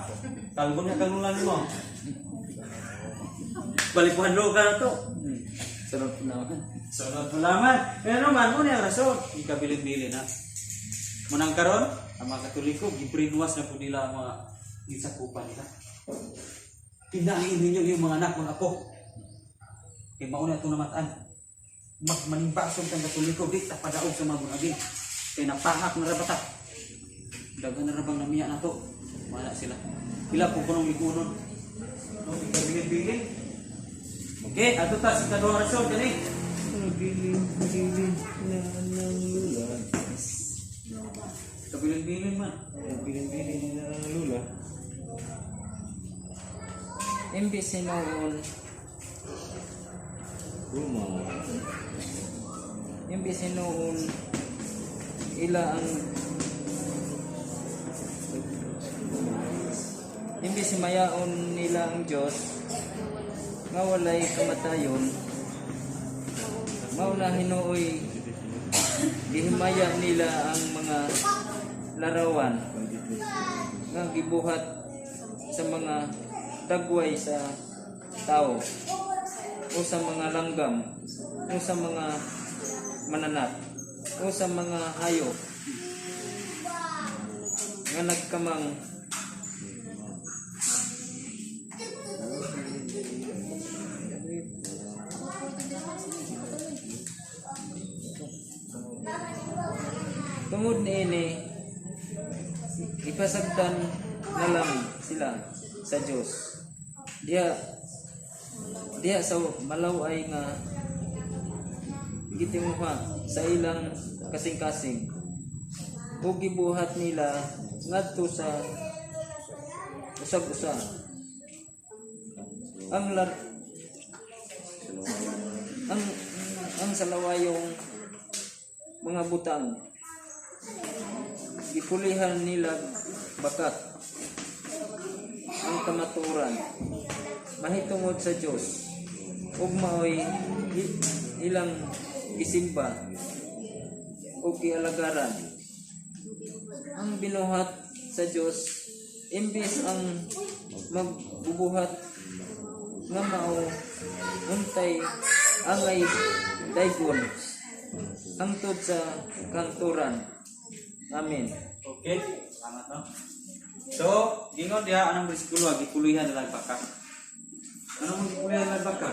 Talgon na kang lula nimo. Balik ka na to. Sunod po naman. Sunod mo laman. Pero naman, muna ang rason. Ikabilin-bilin ha. Munang karon, ang mga Katoliko, gibrainwash na po nila ang mga gisakupan nila. Pinahin ninyo yung mga anak, mga apo. Kay mauna itong namataan. Magmanimbasog kang Katoliko, di tapadaog sa mga bunagin. Kay napahak na rabata. Daghan na rabang namiya na to. Wala sila. Pila po kunong ligunon. No, ikabilin-bilin. Okay, ato ta sa kaduhang rason kani. Bilin-bilin na ng lula. Kabilin-bilin man. Bilin-bilin na ng lula. Imbis hinuon, Ruma. imbis hinuon ila ang imbis himayaon nila ang Dios nga walay kamatayon, mao na hinuoy gihimaya nila ang mga larawan nga gibuhat sa mga dagway sa tao o sa mga langgam o sa mga mananap o sa mga hayop nga nagkamang. Tungod niini, ipasagdan na lang sila sa Dios diha diha sa malaw-ay nga gitimuha sa ilang kasing-kasing ug gibuhat nila ngadto sa usag-usa ang lar ang salawayong mga butang. Gipulihan nila bakat ang kamatuoran mahitungod sa Dios ug maoy ilang gisimba ug gialagaran ang binuhat sa Dios, imbis ang magbubuhat nga mao untay angay daygon hangtod sa kanturan. Amen. Okay, salamat no. So, gingon diha anang bersikulo gikulihan nila baka. Ano mo gikulihan nila baka?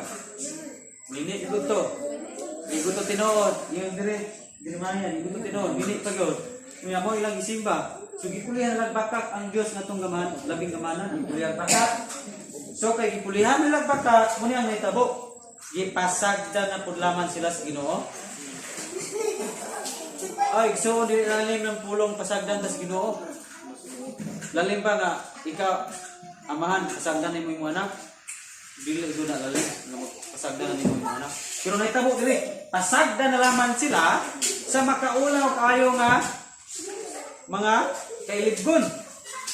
Dili iguto. Iguto tinuod, yung dire Jeremiah, iguto tinuod, dili pa gyud. Unya mo ilang gisimba. So gikulihan nila bakak ang Dios nga tong gamahan, labing gamanan, gikulihan bakak. So kay gikulihan nila bakak, mo ang nahitabo. Gipasagdan na pud laman sila sa Ginoo. Ay, so dili lalim ng pulong pasagdan tas Ginoo. Lalim ba nga ikaw amahan pasagdan nimo imong anak? Dili gyud na lalim nga pasagdan nimo imong anak. Pero nahitabo diri, pasagdan na laman sila sa makaulaw kaayo nga mga kailibgon.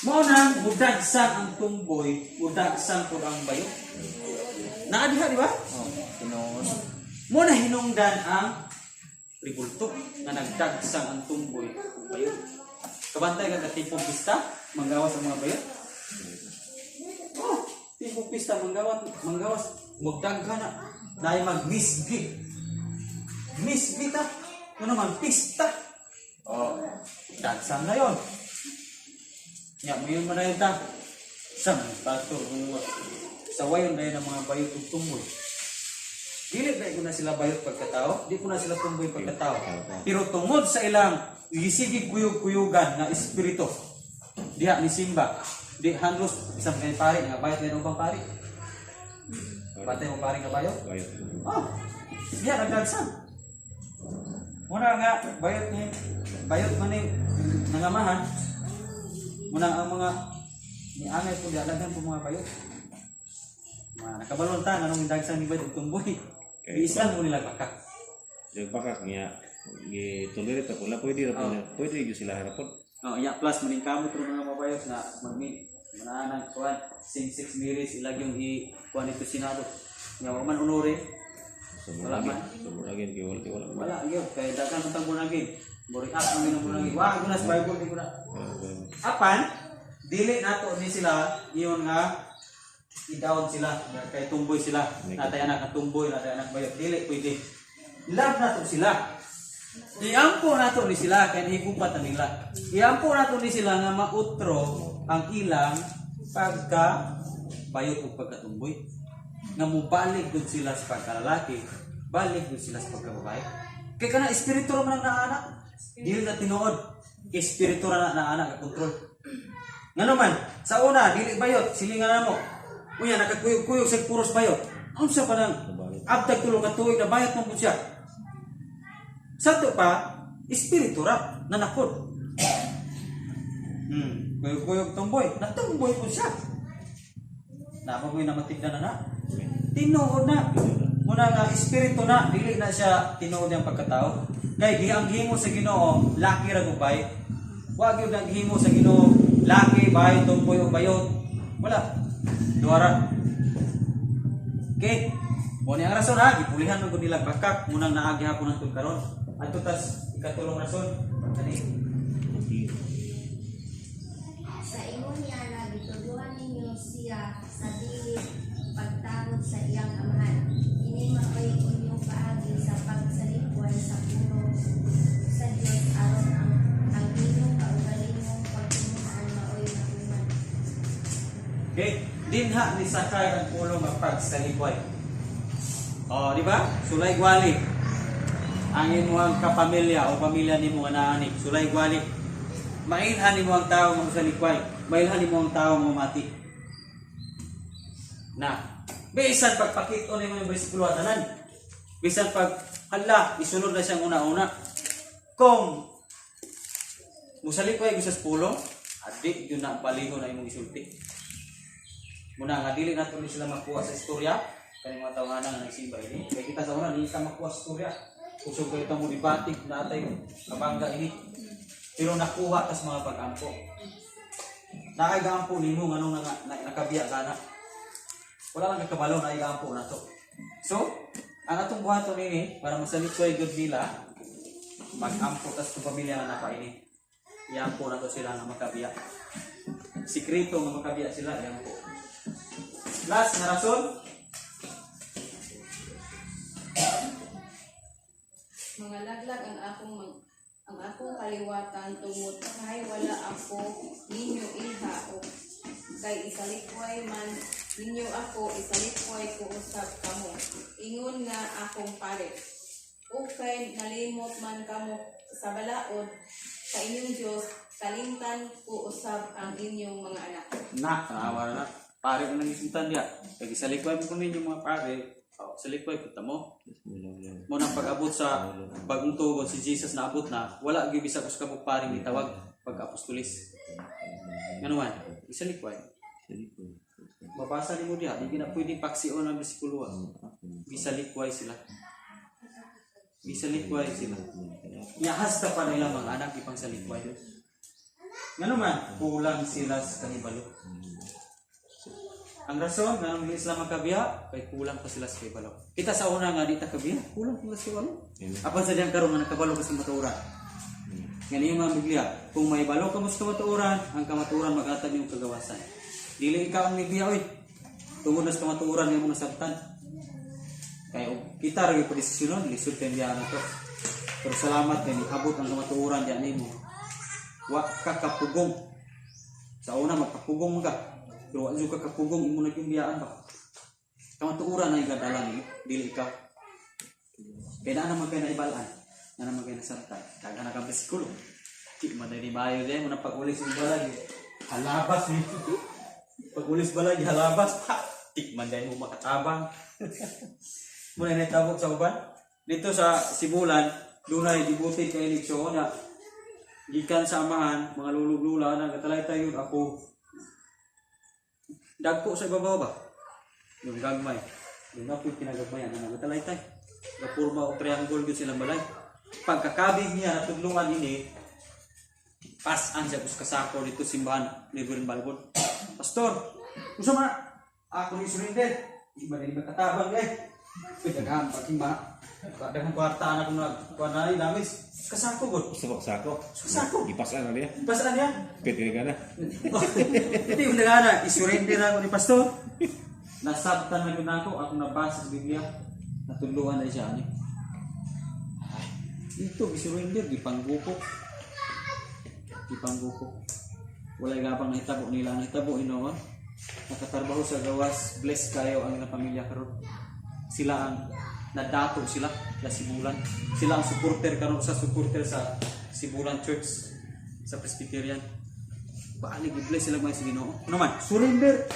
Mao nang mudagsan ang tumboy, mudagsan pud ang bayo. Naa diha, di ba? Oh, tinuod. Mo na hinungdan ang ribulto nga nagdagsang ang tumboy ug bayo. Kabantay ka ka tipong pista, manggawas ang mga bayo. Oh, tipong pista manggawat, manggawas, magdaghan na. Dahil magmisgi. Misgi ta. Ano man pista. Oh, dagsang na yon. Nya mo yun man na yun ta. Sam pato sawayon dahil ng mga bayot ug tumboy. Dili dahil ko na sila bayot pagkatao, di ko na sila tumboy pagkatao. Pero tungod sa ilang gisigig kuyog-kuyugan nga espiritu, diha ni Simba, di handlos isang kay pare nga bayot na ubang pare. Batay mo pare nga bayot? Bayot. Oh, diha nagdagsan. Muna nga bayot ni bayot man ni nangamahan. Muna ang mga ni angay po diha daghan po mga bayot. Mga nakabalon ta nganong dagsan ni bayot ug tumboy. Okay. Giislan mo nila baka. Yung bakak niya gi-tolerate ako la pwede ra po na pwede gyud sila harapon. Oh, iya plus maning kamot ro mga mabayot na magmi Mananang kuan same-sex marriage ilag yung i kuan ito Senado. Nga wa man honore. Sa Wala man. Sa born again kay wala wala. Wala gyud kay daghan man tang born again. Bori up ang ginang born again. Wa guna sa Bible di ko na. Apan dili nato ni sila iyon nga i-down sila kay tumboy sila. Natay anak nga tumboy, natay anak bayot. Dili pwede. Love nato sila. Iampo nato ni sila kay nahigupat na nila. Iampo nato ni sila nga mautro ang ilang pagka bayot o pagkatumboy. Nga mubalik gud sila sa pagkalalaki, balik gud sila sa pagkababae. Kay kana espiritu ra man ang naanak. Dili na tinuod. Espiritu ra na naanak ka kontrol. Ngano man, sa una dili bayot, silingan namo. Unya nakakuyog-kuyog sa puros bayot. Unsa pa nang abtag 3 ka tuig na bayot man pud siya. Sa to pa, espiritu ra nanakod. Kuyog-kuyog tumboy, natumboy po siya. Napagoy na matignan na na. Tinuod na. Muna nga espiritu na, dili na siya tinuod niyang pagkatao. Kay di ang himo sa Ginoo, laki ra gubay. Wa gyud ang himo sa Ginoo, laki bay tumboy o bayot. Wala. Duha ra. Okay. Mo ni ang rason ha, gipulihan man gud nila bakak munang naa gihapon hangtod karon. Adto tas ikatulong rason kani. Sa ingon niya na gitudloan ninyo siya sa dili pagtahod sa iyang amahan. Ini maoy inyong paagi sa pagsalikway sa pulong sa Dios aron ang inyong kaugalingong pagtinguhaan maoy matuman. Okay, dinha ni sakay ang pulong nga pagsalikway. Oh, di ba? Sulay gwali. Ang imong kapamilya o pamilya nimo nga naa ni sulay gwali. Mailhan nimo ang tao nga mosalikway. Mailhan nimo ang tao nga mati. Na, bisan pagpakit-on nimo yung bersikulo tanan. Bisan pag hala, isunod na siyang una-una. Kung musalikway gyud sa pulong, adi gyud na balihon na imong isulti. Muna nga dili nato ni sila makuha sa istorya kani mga tawhana nga nagsimba ini. Kay kita sa una dili ta makuha sa istorya. Kusog kayo ta mo debate natay kabangga ini. Pero nakuha tas mga pag-ampo. Naay gaampo nimo nganong nakabiya ka na. Wala lang kakabalo na gaampo na to. So, ang atong buhaton nini para masalikway gud nila mag-ampo tas tong pamilya nga nakaini. Iampo na to sila nga makabiya. Sikreto nga makabiya sila iampo. Last nga rason, Mga laglag ang akong kaliwatan tungod kay wala ako ninyo ilha o kay isalikway man ninyo ako, isalikway ko usab kamo ingon nga akong pare, o kay nalimot man kamo sa balaod sa inyong Dios, kalimtan ko usab ang inyong mga anak. Na, tanawa na na. Pare ko nang isuntan diya. Kay gisalikway mo ko ninyo mga pare. Oh, salikway kita mo. Mo nang pag-abot sa bagong tugon si Jesus na abot na, wala gyud bisag usa ka buok paring gitawag pag apostolis. Ngano man, isalikway. Mabasa nimo diha, di na pwede paksion ang bersikulo. Gisalikway sila. Gisalikway sila. Yahas ta pa nila mga anak ipang salikway. Ngano man, kulang sila sa kahibalo. Ang rason nga nang sila makabiya, kay kulang pa sila sa kahibalo. Kita sa una nga di ta kabiya, kulang pa sila sa kahibalo. Apan sa diyang karon nga nakabalo ka sa matuoran. Nga niyo mga Biblia, kung may balo ka mo sa kamatuoran, ang kamatuoran maghatag niyong kagawasan. Dili ikaw ang mibiya oy. Tungod na sa kamatuoran nga mo nasabtan. Kay og kita ra gyud desisyon, lisod kay biya na to. Pero salamat kay niabot ang kamatuoran diyan nimo. Wa ka kapugong. Sa una magkapugong man ka. Pero wa jud ka kapugong imo na gyud biyaan ba. Kamatuoran na igadala nimo, dili ikaw. Kay naa naman kay naibalaan, naa naman kay nasabtan. Daghan na kang bersikulo. Di man ni mayo din mo na pag-ulis ng balay. Halabas ni. Pag-ulis balay halabas pa. Di man dahil mo makatabang. Muna na tabok sa uban. Dito sa Sibulan, dunay gibutit kay Eliseo na gikan sa amahan, mga lulog-lula na katalay tayo ako. Dagko sa ibabaw ba? Yung gagmay. Yung apoy kinagagmayan na nagatalay tay. Gapurma o triangle gyud silang balay. Pagkakabig niya natudlungan ini, pasan siya kus kasako dito simbahan ni Reverend Balbon. Pastor, unsa man ako ni surrender. Di ba ni makatabang eh. Uy, daghan pagking ma. Daghan kwarta na kung nagkuha na ni damis. Kasako gud. Gusto ko sako. Sako. Ipasan na niya. Pasaan niya? Pwede ka na. Hindi yung nagana, isurrender ako ni Pastor. Nasabtan na yun ako, ako nabasa sa Biblia. Natuluan na siya. Ani. Ay, ito, isurrender, gipanggupo. Gipanggupo. Walay gabang nahitabo nila. Nahitabo inoon. Nakatarbaho sa gawas, bless kayo ang ilang pamilya karon. Sila ang nadato sila sa Sibulan. Sila ang supporter karon sa supporter sa Sibulan Church sa Presbyterian. Baalig i-bless sila mga sa Ginoo. Ano man? Surrender.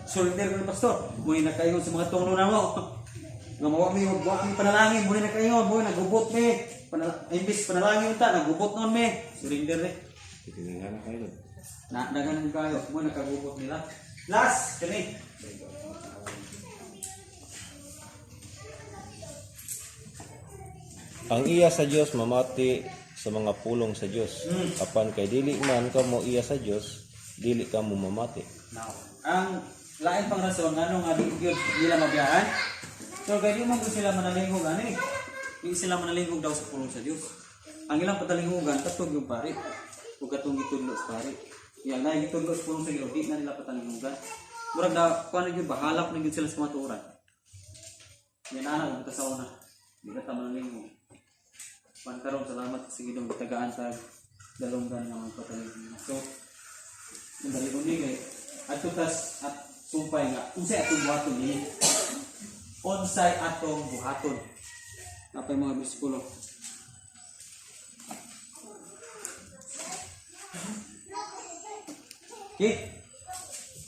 Surrender ko ni pastor. Muna nakaingon sa mga tono na mo. Nga mawa mi wa mi panalangin, muna nakaingon, muna nagubot mi. Imbis panalangin unta, nagubot noon mi. Surrender eh. Pwede ka na kayo. Na daghan kayo, mo nakagubot nila. Last kani. Ang iya sa Dios mamati sa mga pulong sa Dios. Apan kay dili man kamo iya sa Dios, dili kamo mamati. Now, ang lain pang rason ngano nga di gyud nila mabiyaan. So kay di man gud sila manalingog ani. Di sila manalingog daw sa pulong sa Dios. Ang ilang patalinghugan katong yung pari ug katong gitudlo sa pari. Yan na gitudlo sa pulong sa Ginoo di na nila patalinghugan. Murag na kuan na gyud bahalap na gyud sila sa mga tuoran. Yan na ang sa una. Di na ta manalingog. Pan karon salamat sa Ginoo gitagaan sa dalunggan nga mga patalinghugan. So Mandali ko ni kay adto tas at sumpay nga unsay atong buhaton ni, unsay atong buhaton, napay mga bersikulo. Okay,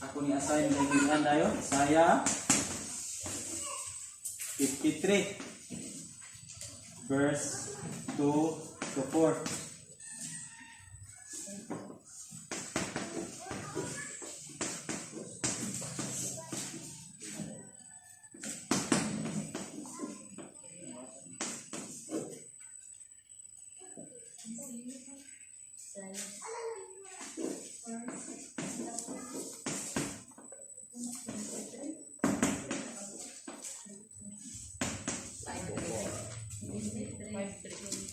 ako ni assign na gilan dayon Isaiah 53 verse 2 to 4.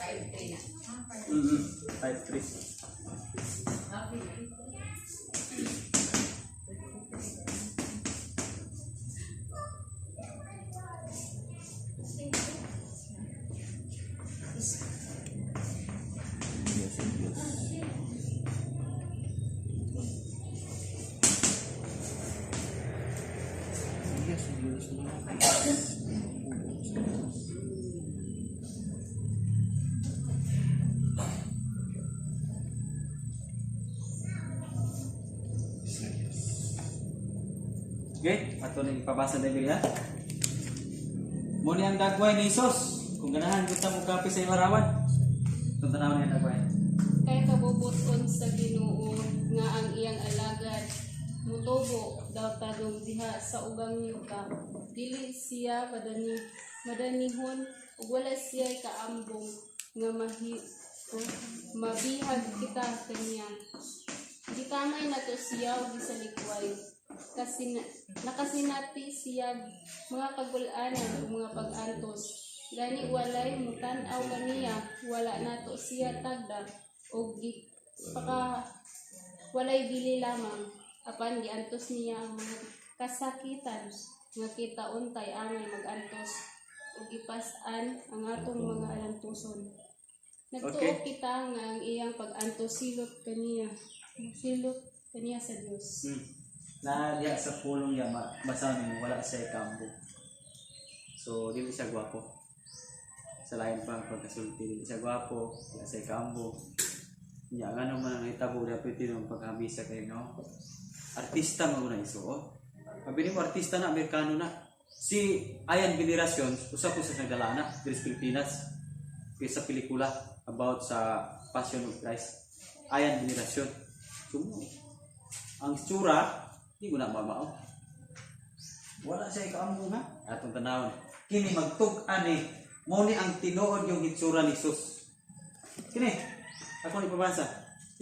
5-3 na. 5-3. Iya sa Dios. Iya sa Dios mamati. Sa Dios. Isaias. Okay, ato ning ipabasa na Biblia. Mo ni ang dagway ni Hesus. Kung ganahan kita mo kape sa larawan. Itong tanawon ni ang dagway. Kay kabubuton sa Ginoo nga ang iyang alagad mutubo daw tadong diha sa ugang yuta. Dili siya madani madanihon ug wala siya kaambong nga mahi o, mabihag kita kaniya. Gikamay nato siya og gisalikway. Kasina, nakasinati siya mga kagul-anan ug mga pag-antos. Gani walay mutan-aw kaniya, wala nato siya tagda og paka walay dili lamang apan giantos niya ang mga kasakitan nga kita untay angay mag-antos ug gipas-an ang atong mga alantuson. Nagtuo kita nga ang iyang pag-antos silot kaniya, silot kaniya sa Dios. Na diya sa pulong niya, basa nimo wala siya kambo. So dili siya gwapo. Sa lain pa ang pagkasulti, dili siya gwapo, wala siya kambo. Nya ngano man ang nahitabo dapat yung paghamisa kayo, no? Artista mo na iso. Mabili mo artista na Amerikano na. Si Ayan Veneracion, usa po sa nagdala na diri sa Pilipinas. Sa pelikula about sa Passion of Christ. Ayan Veneracion. So, ang tsura, di ko na mamao. Wala siya ikaambong ha. Atong tanawon. Kini magtug-an eh. Mo ni ang tinuod yung hitsura ni Jesus. Kini, ako ni ipabasa.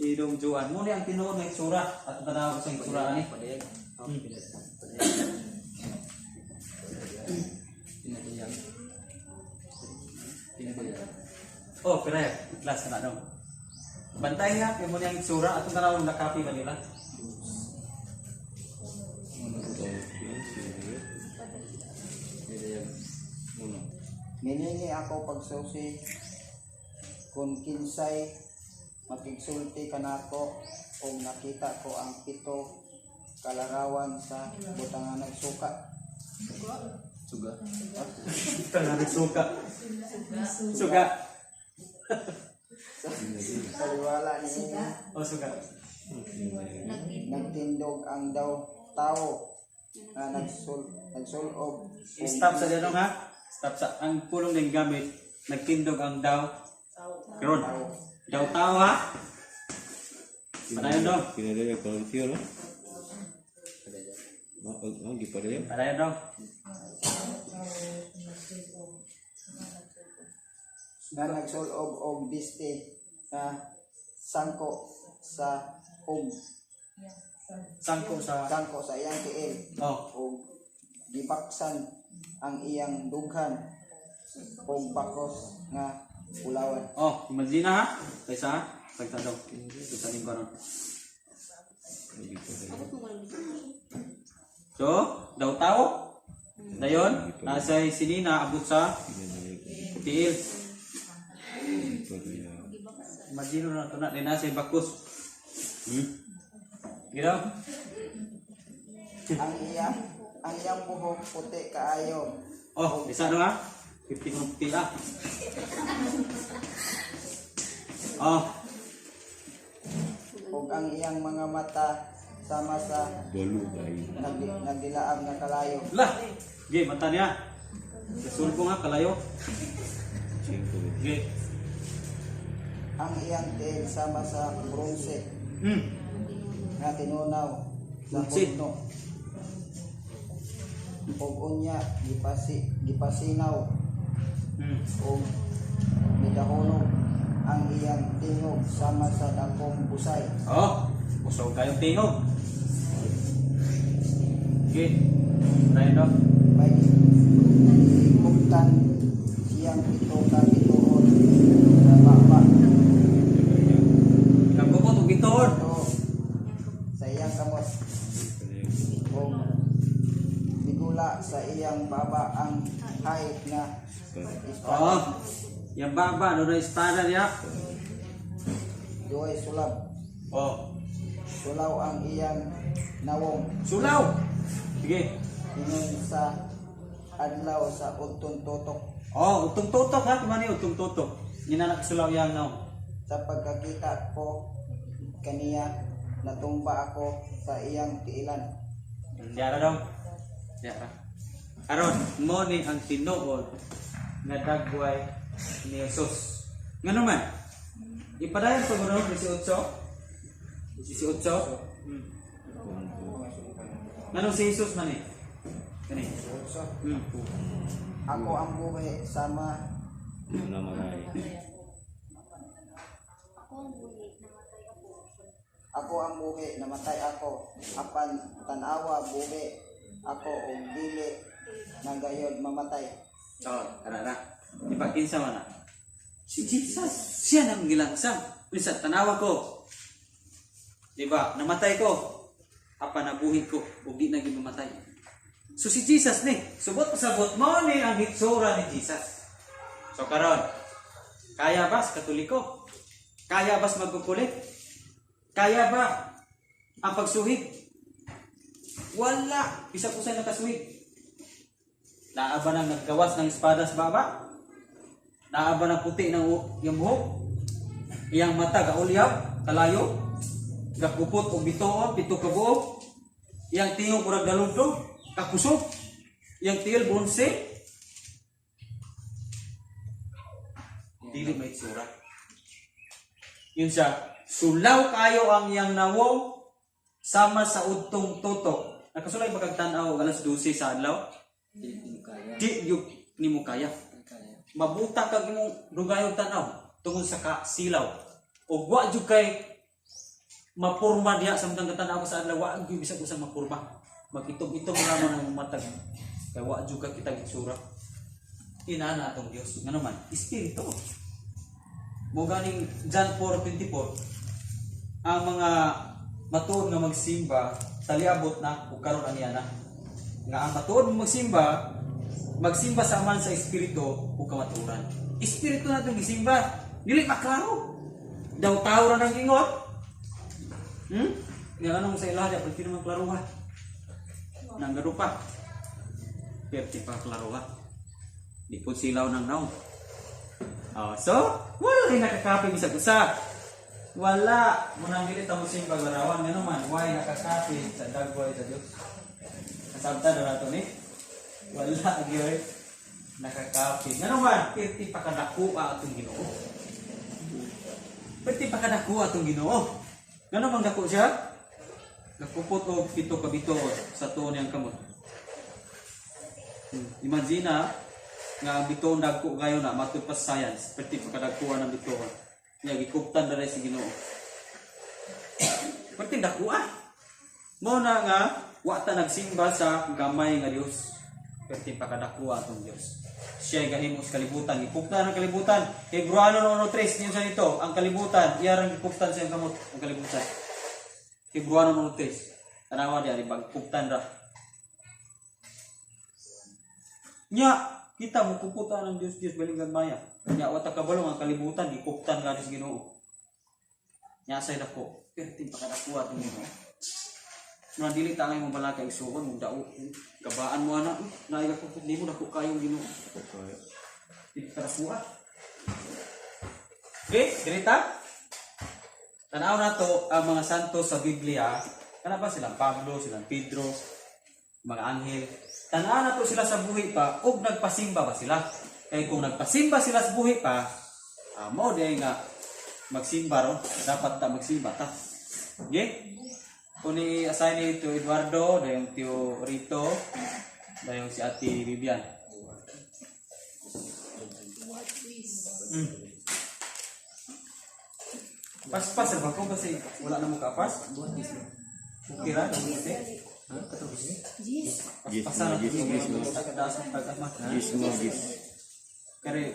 Idong Juan. Muna ang tinuod nga itsura at tanaw ko sa itsura ani. Padayag. Oh, Pinadayag. Pinadayag. Oh, correct. Last na dong. Bantay ha, kay mo ang itsura atong tanaw na copy ba nila? Pinadayag. Uno. Miningi ako pagsusi kung kinsay makigsulti kanako og nakita ko ang pito kalarawan sa butangan nagsuka. Suga. Tangan suka. Suga. Sa liwala ni Oh, suga. nagtindog ang daw tao nga nagsulob Stop sa dyan ha. Stop sa ang pulong ng gamit nagtindog ang daw. Karon. Daw tao ha. Padayon dong. Pinadayag kaunti no? Oh, gipadayag. Padayon dong. Nga nagsulob og biste nga sangko sa og Sangko sa sangko sa iyang tiil Oh, og gibaksan ang iyang dughan og bakos nga ulawan. Oh, imagine ha. Kaysa pagtadong. Sa ning karon. So, daw tao. Dayon, nasa sinina abot sa tiil. Imagine na to na din nasa bakos. Giraw. Ang iyang buhok puti kaayo. Oh, isa no ha? 50 ah. Oh, Ug ang iyang mga mata sama sa Balo kayo. nagdilaab nga kalayo. lah. Ge, mata niya. Kasulbo nga kalayo. Cinco. Ge. Ang iyang tiil sama sa bronse nga tinunaw sa Bronse. hurno. Ug unya gipasinaw ug midahonog ang iyang tingog sama sa dakong busay. Oh, usog kayong tingog. Ge. Tayo no. May bugtan siyang pito ka bituon sa baba. Nagkukot og gituon. Ito sa iyang kamot ug migula sa iyang baba ang hayop nga espada. Oh. Yang baba no na espada niya. Duhay sulab. Oh, Sulaw ang iyang nawong sulaw. Sige. ingon sa adlaw sa udtong tutok. Oh, utong tutok ha, kumani utong tutok. Ginanak sulaw yang now. Sa pagkakita ko kaniya, natumba ako sa iyang tiilan. Diara dong. Diara. Aron, mo ni ang tinuod nga dagway ni Jesus. Ngano man? Ipadayon pa guro 18. 18. Ngano si Jesus man eh? Kani. So, ako ang buhi sama Namatay. Ako ang buhi, namatay ako. Ako ang buhi, namatay ako, apan tan-awa buhi ako og dili na gayod mamatay. Oh, tara na. Ipakinsa man na. Si Jesus, siya nang gilangsang. Minsan, tanawa ko. Di ba? Namatay ko. Apa nabuhi ko. Ug di na gyud mamatay. So si Jesus ni, subot sabot mo ni ang hitsura ni Jesus. So karon, kaya ba sa Katoliko? Kaya ba sa magkukulit? Kaya ba ang pagsuhig? Wala. Isa po sa nakasuhig. Naa ba nang naggawas ng espada sa baba? Naa ba ng puti ng iyang buhok? Iyang mata gaulyaw, kalayo, gakupot og bituon, pito ka buok. Iyang tingog murag dalugdog, kakusog. Iyang tiil bronse. Dili may tsura. Yun siya, sulaw kayo ang iyang nawong sama sa udtong tutok. Nakasulay ba kag tan-aw alas 12 sa adlaw? Di mo kaya. Di gyud nimo kaya. Di kaya. Mabuta kag imong dugayong tan-aw tungod sa kasilaw. Ug wa jud kay Mapurma diha samtang katanaw ko sa adlaw, wa gyud bisag usa mapurma. Mag-itom-itom ra man ang matag. Kay wa jud ka kita gitsura. Inana atong Dios. Ngano man, espiritu. Mo ganing John 4:24, ang mga matuod nga magsimba taliabot na ug karon aniya na. Nga ang matuod nga magsimba, magsimba sa Amahan sa espiritu ug kamatuoran. Espiritu na itong gisimba. Dili maklaro. Daw tao ra nang ingot. Nga anong sa ilaha di pwede naman klaruha. Nang pa. Perti pa klaruha. Di po silaw ng naong. Oh, so, wala rin nakakapi bisag usa. Wala. Munang dili ta mo simba larawan, ngano man, why nakakapi sa dagway sa Dios. Nasabtan na nato ni. Wala gyud nakakapi. Ngano man, pirti pa kadako atong Ginoo. Pirti pa kadako atong Ginoo. Ngano man dako siya? Nagpupot og 7 ka bituon sa tuon niyang kamot. Imagine na nga ang bituon dagko kayo na matud pa sa science, perti pa kadagkuan ang bituon. Nya gikuptan dere si Ginoo. Perti dako ah. Mao na nga wa ta nagsimba sa gamay nga Dios. Perti pa kadako atong Dios. Siya gahimo sa kalibutan, gikuptan ang kalibutan. Hebreano 1:3 niyo sa nito, ang kalibutan iyarang gikuptan sa iyang kamot ang kalibutan. Hebreano 1:3. Tanawa di ari bagkuptan ra. Nya kita mo kuputan ang Dios Dios baling gamaya. Nya wa ta kabalo ang kalibutan gikuptan nga sa Ginoo. Nya say dako, perti pa kadako atong Ginoo. Muna dili ta ngay mo balaka igsuon mo dao. Gabaan mo ana, naay ka kupot nimo dako kayong Ginoo. Dili pa dako ah. Okay, dili ta? Tanaw na to ang mga santo sa Biblia. Kana ba silang Pablo, silang Pedro, mga anghel. Tanaw na to sila sa buhi pa ug nagpasimba ba sila? Kay kung nagpasimba sila sa buhi pa, mao di nga magsimba ro, dapat ta magsimba ta. Okay? Kung ni-assign ni Tio Eduardo, dayong Tio Rito, dayong si Ate Vivian. Paspas ba ko kasi wala na mo kapas? Okay ra, okay. Gis, Paspasan na gis, gis, gis. Gis mo, gis. Kare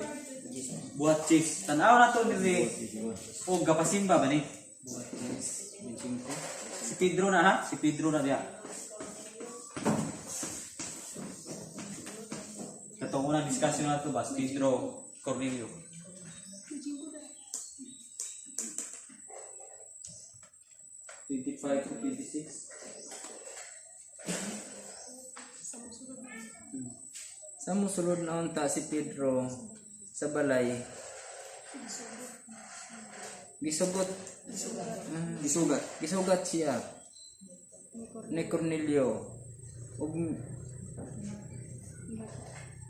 buhat cheese. Tanaw na to diri. O gapasimba ba ni? Si Pedro na ha? Si Pedro na diya. Katong unang discussion na to ba? Si Pedro Cornelio. 25 to 26. Sa mosulod na unta si Pedro sa balay, gisugot Gisugat. Gisugat siya ni Cornelio ug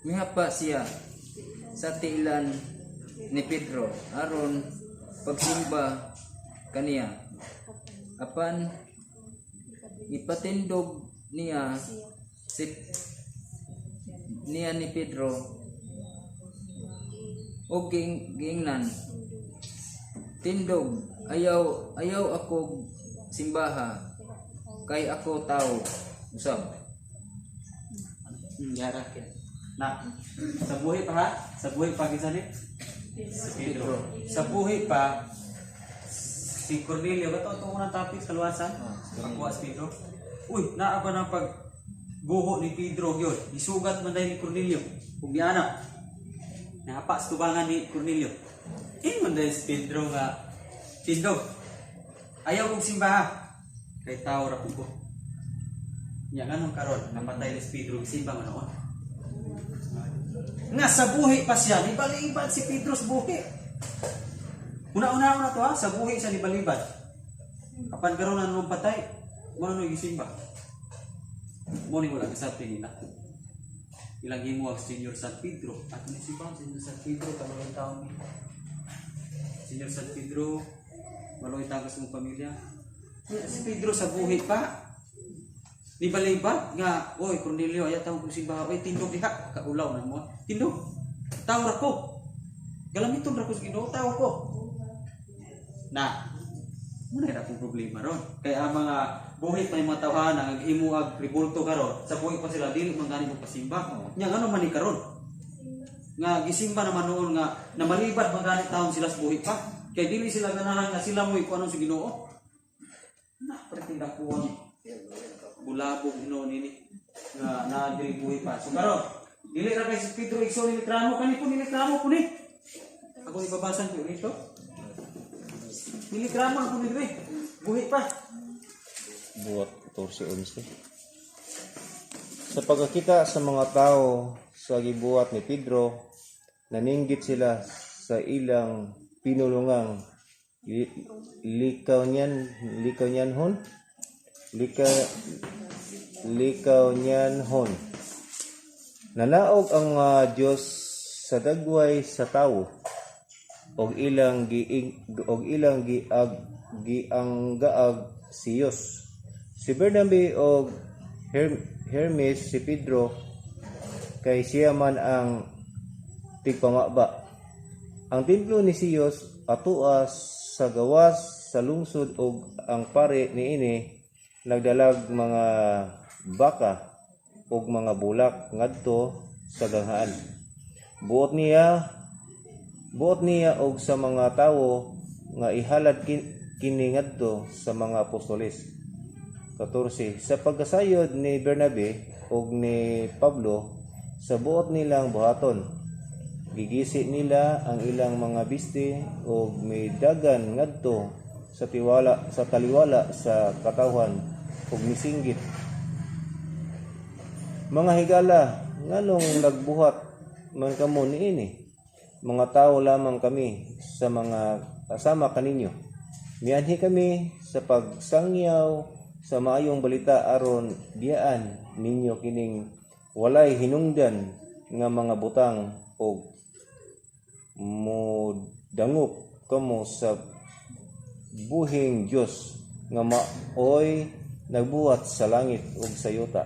mihapa siya sa tiilan ni Pedro aron pagsimba kaniya. Apan ipatindog niya si niya ni Pedro og giingnan, "Tindog, ayaw ayaw ako simbaha kay ako tao usab." Yara. Na, sa buhi pa ha? Sa buhi pa kinsa ni? Si Pedro. Sa buhi pa si Cornelio, kato itong unang topic sa luwasan? Pagkuha si Pedro. Uy, naa pa na pag guho ni Pedro yun. Isugat man dahil ni Cornelio. Ug niana. Nahapa sa tubangan ni Cornelio. Ingon dahil si Pedro nga, "Tindog, ayaw kong simbaha. Kay tao ra ko." Nya nganong karon napatay ni si Pedro, simba man noon. Nga sa buhi pa siya, nibalibad si Pedro sa buhi. Una-una na to ha, sa buhi siya nibalibad. Apan karon na nung patay, mo na gisimba. Mo ni wala kasabti nila. Ilang himo ang Senior San Pedro. At ni simba ang Senior San Pedro, kaluoy taon ni. Senior San Pedro, maluoy taon sa mong pamilya. Si Pedro sa buhi pa. Nibalibad nga, "Oy Cornelio, ayaw tawag kong simba, oy tindog diha, kaulaw na mo. Tindog. Tao ra ko. Galamiton ra ko sa Ginoo, tao ko." Na. Muna na akong problema ron. Kaya ang mga buhi pa yung mga tawhana nga gihimuag ribulto karon, sa buhi pa sila dili man gani magpasimba. Nya ngano man ni karon? Nga gisimba naman noon nga namalibad man gani taon sila sa buhi pa. Kay dili sila ganahan nga sila mo'y kuno sa Ginoo. Na pretindakuan bulabog Ginoo nini nga naa diri buhi pa. So karon, dili ra kay si Pedro igsoon ni reklamo kani po, nireklamo po ni. Ako ibabasan ko rito. Nireklamo na po ni diri. Buhi pa. Buhat 14:11. Sa pagkakita sa mga tao sa gibuhat ni Pedro, naninggit sila sa ilang pinulungang likaw niyanhon lika likaw niyanhon. Nanaog ang mga Dios sa dagway sa tawo og ilang giag gianggaag si Diyos. Si Bernabe og Hermes, si Pedro kay siya man ang tigpamaba. Ang templo ni Zeus atoa sa gawas sa lungsod ug ang pare niini nagdalag mga baka ug mga bulak ngadto sa ganghaan. Buot niya og sa mga tawo nga ihalad kini ngadto sa mga apostoles. 14. Sa pagkasayod ni Bernabe ug ni Pablo sa buot nilang buhaton, gigisi nila ang ilang mga bisti ug midagan ngadto sa taliwala sa katawhan ug misinggit, "Mga higala, nganong nagbuhat man kamo niini? Mga tao lamang kami sa mga kasama kaninyo. Mianhi kami sa pagsangyaw sa maayong balita aron biyaan ninyo kining walay hinungdan nga mga butang og modangop kamo sa buhing Dios nga maoy nagbuhat sa langit ug sa yuta,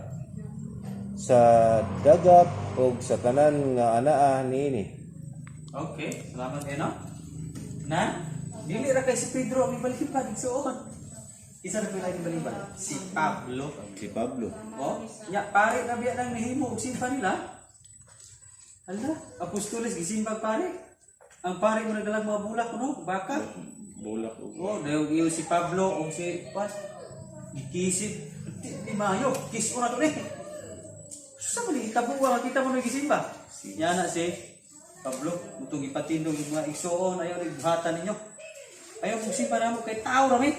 sa dagat ug sa tanan nga anaa niini." Okay, salamat Eno. Na, dili ra kay si Pedro ang ibalibad igsuon. Isa na pila ibalibad? Si Pablo. Si Pablo. Oh, nya pare na biya nang nahimo og simba nila. Hala, apostoles gisimbag pare. Ang pare mo nagdalag mga bulak kuno, baka. Bulak ug Oh, dayon iyo si Pablo og si Juan. Gikisit di, di mayo, kiss na to ni. Sa man itabuwa kita mo nagisimba. Nya na si Pablo, mutong ipatindog yung mga igsuon, ayaw rin buhatan ninyo. Ayaw mong simba namo kay tao rami.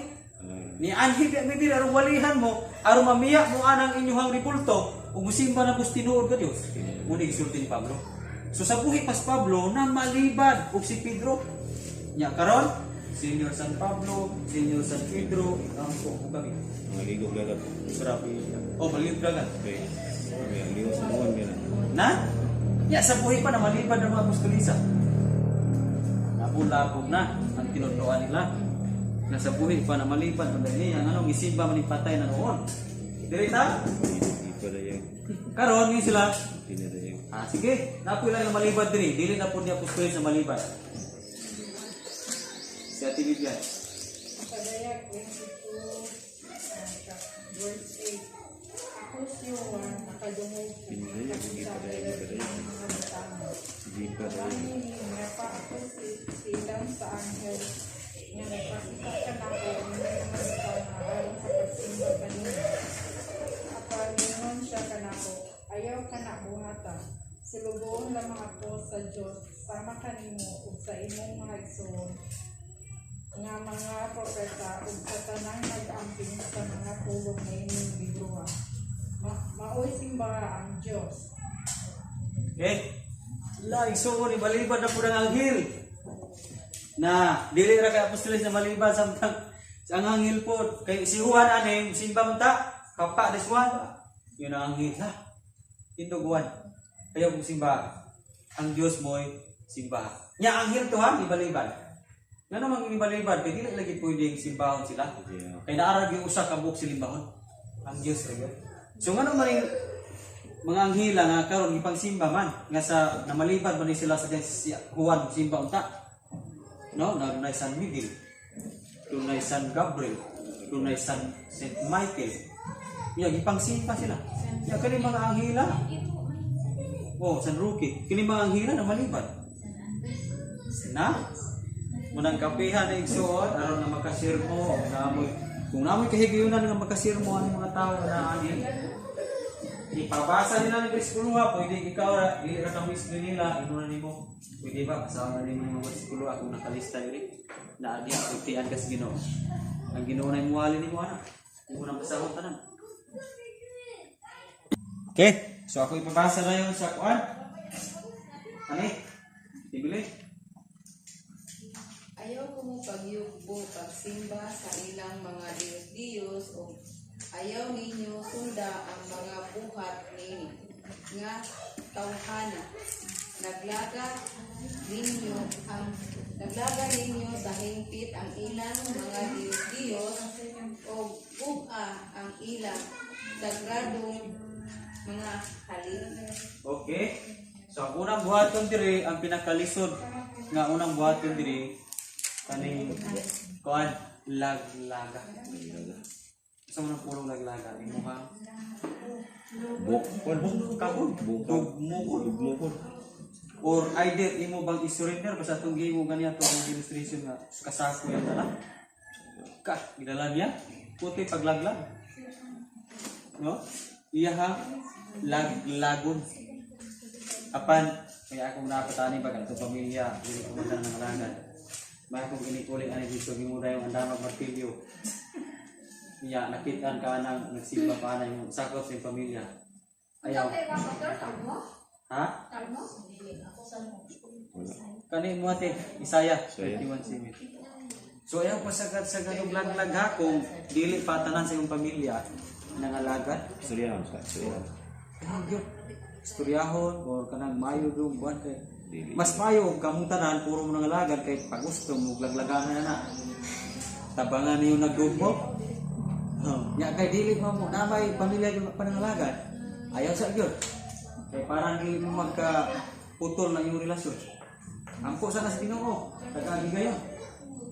Ni anhi bi mi diri aron walihan mo, aron mamiya mo anang inyuhang ribulto ug musimba na pus tinuod ka Dios. Muni gisulti ni Pablo. So sa buhi pas Pablo na malibad og si Pedro. Nya karon, Senior San Pablo, Senior San Pedro, ang ko kami. Mga ligo dagat. Grabe. Oh, maligo dagat. Okay. May ligo sa buwan na. Na? Ya, sa buhi pa na malibad ng mga apostolisa. Nabulabog na ang tinutuan nila. Na sa buhi pa na malibad ang dahil ang anong isimba man patay na noon. Dili ta? Ipadayag. Karon yun sila. Pinadayag. Ah, sige, napoy lang na malibad diri. Dili na po ni apostolis na malibad. Si Ate Vivian. Padayag 22, verse 8. Ako si Juan, nakadungog Pinadayag, sa ipadayag, ipadayag. mga butang. Ipadayag. Ni pa ako si silang sa anghel nga nagpakita kanako ng mga butang aron sa pagsimba kanino. Apan ningon siya kanako, "Ayaw kana buhata. Sulugoon lamang ako sa Dios sama kanimo ug sa imong mga igsoon nga mga propeta ug sa tanang nag-amping sa mga pulong niining libroha. Maoy simbaha ang Dios." Okay? La, igsuon ni malibad na po ng anghel. Na, dili ra kay apostolis na malibad samtang ang anghel po kay si Juan ani simba man ta, kapa des Juan. Yun ang anghel ha. Tindog Juan. Ayaw kong simba. Ang Dios mo'y simba. Nya anghel to ha, ibalibad. Ngano mang ibalibad kay dili lagi pwedeng simbahon sila. Kay naara gyud usa ka buok silimbahon. Ang Dios ra gyud. So ngano man ning mga anghela nga karon gipangsimba man nga sa namalibad man ni sila sa si Juan simba unta. No, na San Miguel. Dunay San Gabriel, dunay San Saint Michael. Iya gipangsimba sila. Iya kani mga anghela. Oh, San Roque. Kini mga anghela na maliban. Na? Munang kapihan na igsuon aron nga makasirmo namoy kung namoy kahigayunan nga makasirmo ang mga tao na ani ipabasa nila ng bersikulo ha, pwede ikaw ra, dili ra ka mismo nila, inuna nimo. Pwede ba kasama nimo yung mga bersikulo akong nakalista diri. Na diha pagtian kas Ginoo. Ang Ginoo na imuwali nimo ana. Imo nang basahon tanan. Okay, so ako ipabasa na yun sa kuan. Ani? Tibili. Ayaw ko mo pagyugbo pagsimba sa ilang mga diyos-diyos o ayaw ninyo sunda ang mga buhat nini nga tawhana. Naglaga ninyo sa hingpit ang ilang mga diyos-diyos o buha ang ilang sagradong mga halin. Okay. So ang unang buhaton diri, ang pinakalisod nga unang buhaton diri kaning kuan laglaga. Sa mga pulong laglaga imuha Bukon. Bukahon, dugmukon. Dugmukon. Or either imo bang i-surrender basta atong gihimo gani atong illustration nga kasako yan tala. Ka gidala niya puti paglaglag. No? Iya ha laglagon. Apan kaya akong napatani ba kanto pamilya dili ko man nangalagan. May akong inikuli ani dito gimo dayon ang damag martilyo. Iya nakitaan ka nang nagsimba pa na yung sakop sa iyong pamilya. Ayaw. Ha? Kani mo ate, Isaiah 31:7. So ayaw pa sagad-sagad og laglag ha kung dili pa tanan sa iyong pamilya nangalagan. Istoryahon sa istoryahon. Ano gyud? Istoryahon or kanang mayo dong buwan kay Dili. mas mayo og kamong tanan puro mo nangalagan kay pag gusto mo laglaganan na na. Tabangan niyo nagdugmok. Oh, nya kay dili mo mo na may pamilya yung panangalagan. Ayaw sa gyud. Kay parang dili mo magka putol na iyong relasyon. Ampo sa nas Ginoo, taga gayon.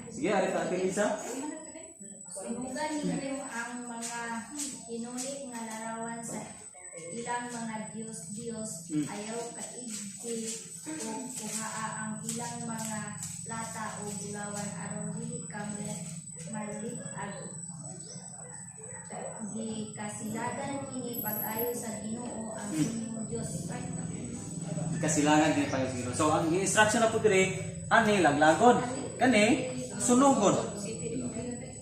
Sige, ari ta Ate Lisa. Sunugan ninyo ang mga hinulit nga larawan sa ilang mga diyos-diyos. Ayaw kaigti o kuhaa ang ilang mga plata o bulawan aron dili kamo malit-ag. Gikasilagan kini pag-ayo sa Ginoo ang inyong Dios. Kasilangan kini pag sa Ginoo. So ang instruction na po diri ani laglagon, kani sunugon.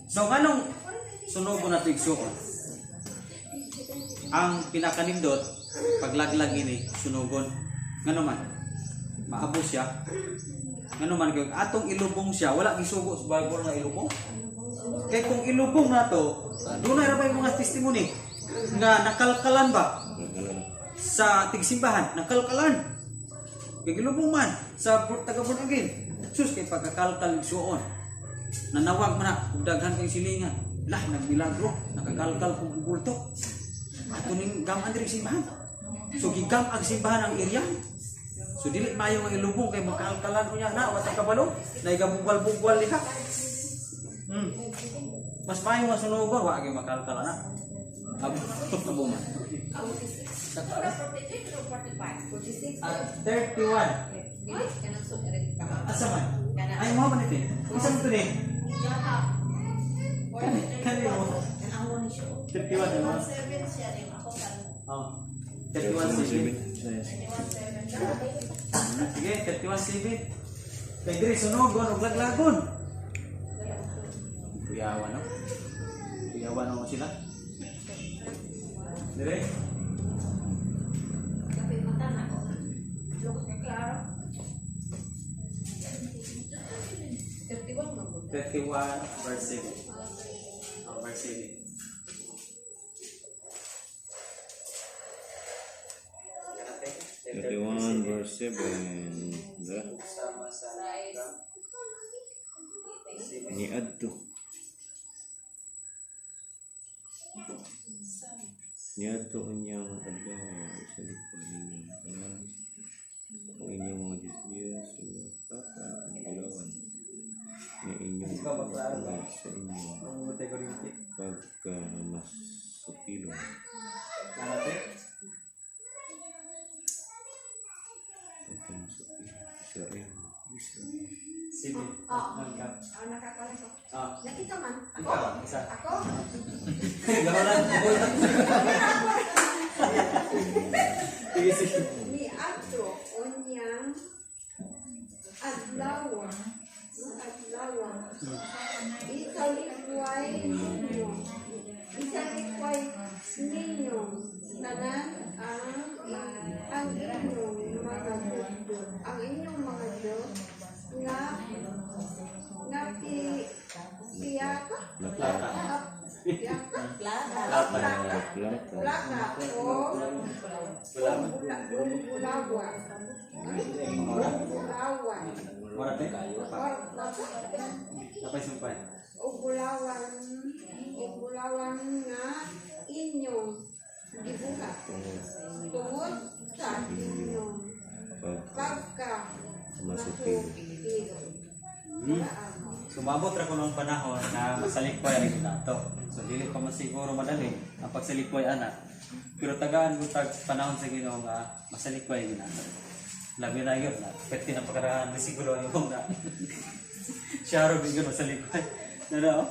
So nganong sunugon na igsuon? Ang pinakanindot paglaglag ini sunugon. Ngano man? Maabos siya. Ngano man kay atong ilubong siya, wala gisugo sa Bible nga ilubong. Kay kung ilubong nato, dunay ra ba yung mga testimony nga nakalkalan ba sa tigsimbahan, nakalkalan. Kay gilubong man sa taga born again. Sus kay pagkakalkal igsuon. Nanawag man na ug daghan kay silingan. Lah nagmilagro, nakakalkal kung bulto. Ato ning gaman diri simbahan. So gigam ang simbahan ang area. So dili maayo nga ilubong kay magkalkalan unya na wa ta kabalo, naigabugwal-bugwal diha. Mas maayo nga sunugon wa gyud makalkal na. Abo man. Ah, 31. Asa man? Ay mo man ito. Isa mo to ni? Kani kani mo. 31 mo. Oh. 31 7. Sige, 31 7. Kay diri sunogon ug laglagon. Kuyawan no? Kuyawan no sila. Dire. 31 verse 7. Oh, verse 7. 31 verse 7. Da. Sama sa Niadto. Niadto unyang adlaw isalikpan ninyo tanan ang inyong mga Diyos-Diyos, mga plata, ug bulawan. Nga inyong pagtungod sa inyong pagkamasupilon. Pagkamasupilon. Israel. Israel. Sige. Ah. Ka. Ah, nakakuha ko. Ah. Nakita man. Ako? Ikaw, isa. Ako? Gawalan. Sige, sige. Ni Adto unyang adlaw. Adlaw. Isalikway ninyo. Isalikway ninyo tanan ang inyong mga Diyos, ang inyong mga Diyos nga nga pi piyaka Plata. piyaka Plata. plaka Plata. plaka o bulawan bulawan Wala te? or Napay sumpay. o bulawan nga inyong gibuhat tungod sa inyong pagka Masupilon. masupilon. Sumabot ra kuno ang panahon na masalikway ang nato. So dili pa man siguro madali ang pagsalikway ana. Pero tagaan ko tag panahon sa Ginoo nga masalikway gyud nato. Labi na yun na. Pwede na pagkarahan ni siguro ang imong na. Siya ro gyud masalikway. Na na oh.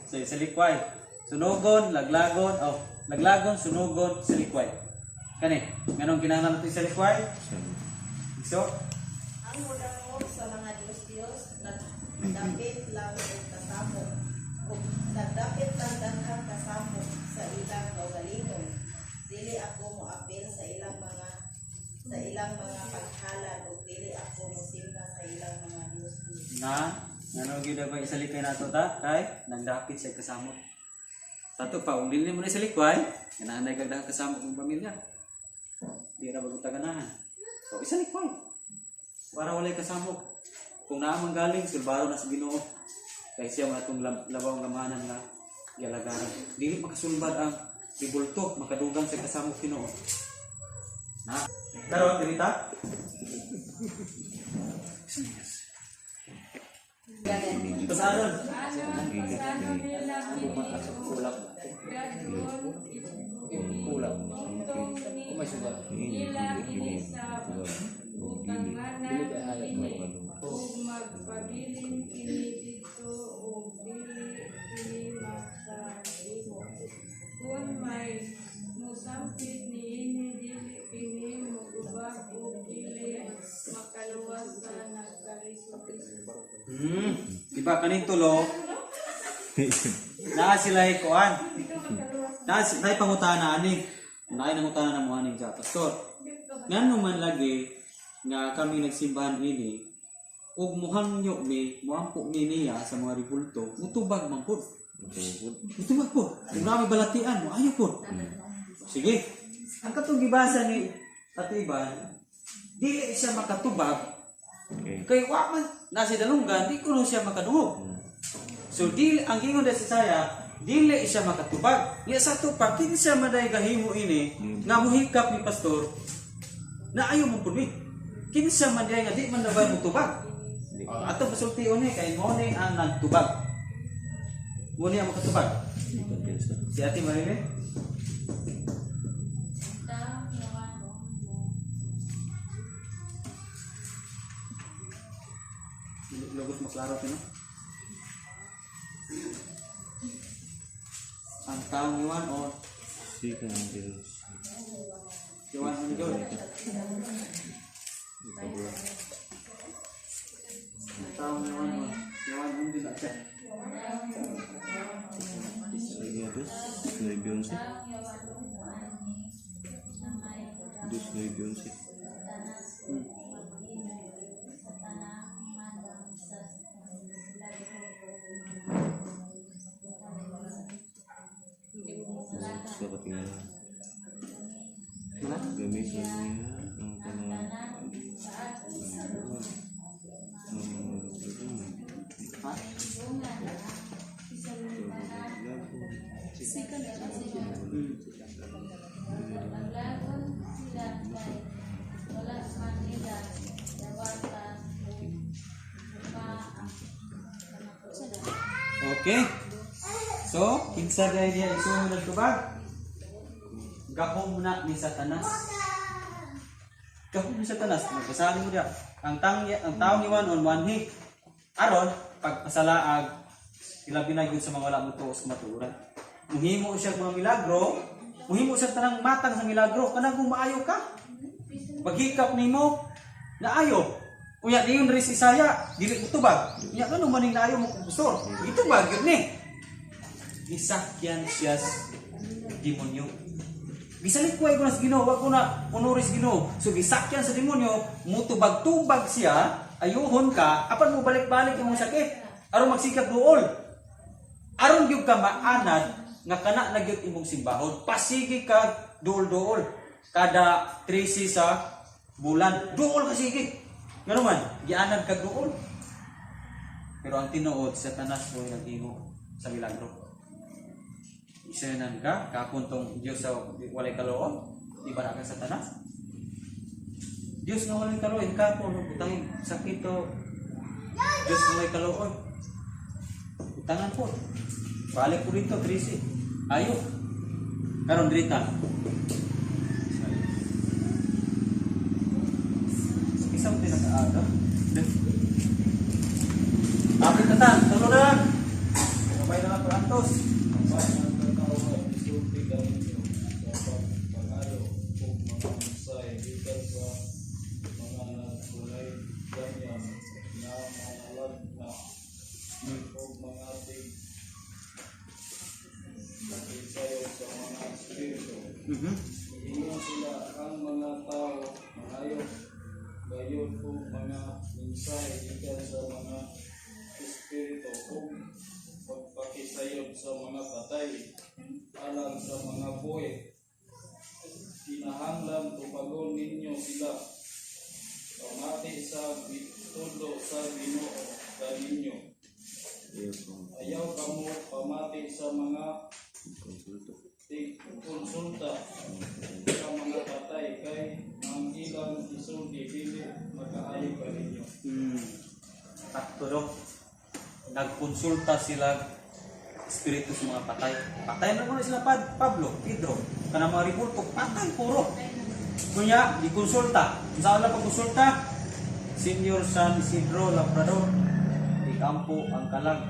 So salikway. Sunugon, laglagon, oh, laglagon, sunugon, salikway. Kani, nganong kinahanglan nato salikway? So, Ang mudangop sa mga Diyos-Diyos nagdapit lang og kasamok ug nagdapit lang daghang kasamok sa ilang kaugalingon. Dili ako moapil sa ilang mga paghalad ug dili ako mosimba sa ilang mga Diyos-Diyos. Na ngano gyud ba isalikay nato ta kay nangdapit siya kasamot. Sa ato pa kung dili mo na isalikway, ganahan kag dahang kasamot ng pamilya. Di ra bago ganahan. So isalikway. Para walay kasamok. Kung naa man galing sulbaro na sa Ginoo. Kay siya man atong labaw nga gamahanan nga gialagaran. Dili makasulbad ang ribulto, makadugang sa kasamok Ginoo. Na. Karon diri ta. Pasaron. Pasanon nila kini Kulap. gadon Kulap. itugtong nila kini sa butanganan kini ug magpabilin kini didto ug dili kini makalihok. Kun may mosampit niini dili kini mogubag ug dili makaluwas sa nagkalisod. Diba kaning tulo? Naa sila kuan. Naa sila pangutana ani. Naay nangutana na mo ani sa pastor. Ngano man lagi nga kami nagsimbahan ini ug muhangyo mi, muampo mi niya sa mga ribulto, mutubag man pud. Mutubag pud. Kung naa may balatian, mo ayo pud. Sige. Ang katong gibasa ni Ate Ivan, dili siya makatubag. Okay. Kay wa man nasa dalunggan, di kuno siya makadungog. So dili ang gingon sa Isaya, dili siya makatubag. Nya sa tupa kinsa man day gahimo ini nga muhikap ni pastor na ayo mo pud ni. Kinsa man day nga di man nabay mutubag. Ato pasultion ni kay mo ni ang nagtubag. Mo ni ang makatubag. Si Ate Marile. Logos maklaro kino. Ang taong iwan o Sika ang Diyos. iwan ang Diyos. Ang taong iwan o iwan ang Diyos at siya. Sige, dos, nueve, once. Dos, nueve, once. Sa katingala. Gamiton niya ang tanang ang mga Ha? Laglagon sila kay wala man nila dawata o Okay. So, kinsa gay diha isuon nagtubag? Gahom na ni Satanas. Gahom ni Satanas. Magbasahan mo diha. Ang taong ni Juan on manhi. Aron pagpasalaag ilabi na gyud sa mga wala mo tuos kamatuoran. Muhimo siya mga milagro, muhimo siya tanang matang sa milagro kanang kung maayo ka. Paghikap nimo naayo. Unya diyon rin si Isaya, dili mo tubag. Unya ngano maning naayo mo pastor? Gitubag gyud ni. Gisakyan siya sa demonyo. Gisalikway ko na sa Ginoo, wa ko na honoris Ginoo. So gisakyan sa demonyo, mutubag-tubag siya, ayuhon ka, apan mo balik-balik imong sakit. Aron magsikap duol. Aron gyud ka maanad nga kana na gyud imong simbahon. Pasigi ka duol-duol. Kada 13 sa bulan, duol ka sige. Ngano man, gianad ka duol. Pero ang tinuod, Satanas mo naghimo sa milagro. Isayanan ka, kapon tong Diyos sa walay kaloob, di ba na ka Satanas? Diyos nga walay kaloob, kapon, butangin, sakit to. Diyos nga walay kaloob. Butangan po. Balik ko rito, 13. Ayo. Karon drita. Isang tinakaaga. Apit na tan, tulo na. Kamay na lang paantos. Apan ang katawhan isulti kaninyo sa pagpangayo ug mga mensahe gikan sa mga nagsulay gamyan nga manalagna ug mga tig pakisayod sa mga espiritu. Miingon sila ang mga tao mangayo gayud og mga mensahe gikan sa mga espiritu ug pagpakisayod sa mga patay alang sa mga buhi. Kinahanglan tubagon ninyo sila. Pamati sa gitudlo sa Ginoo kaninyo. Ayaw kamo pamati sa mga tigkonsulta sa mga patay kay ang ilang isulti dili makaayo kaninyo. Sakto do. Nagkonsulta sila espiritu sa mga patay. Patay na muna sila Pablo, Pedro. Kanang mga ribulto, patay puro. Kunya, gikonsulta. Unsa lang pagkonsulta? Senior San Isidro Labrador, ikampo ang kalag.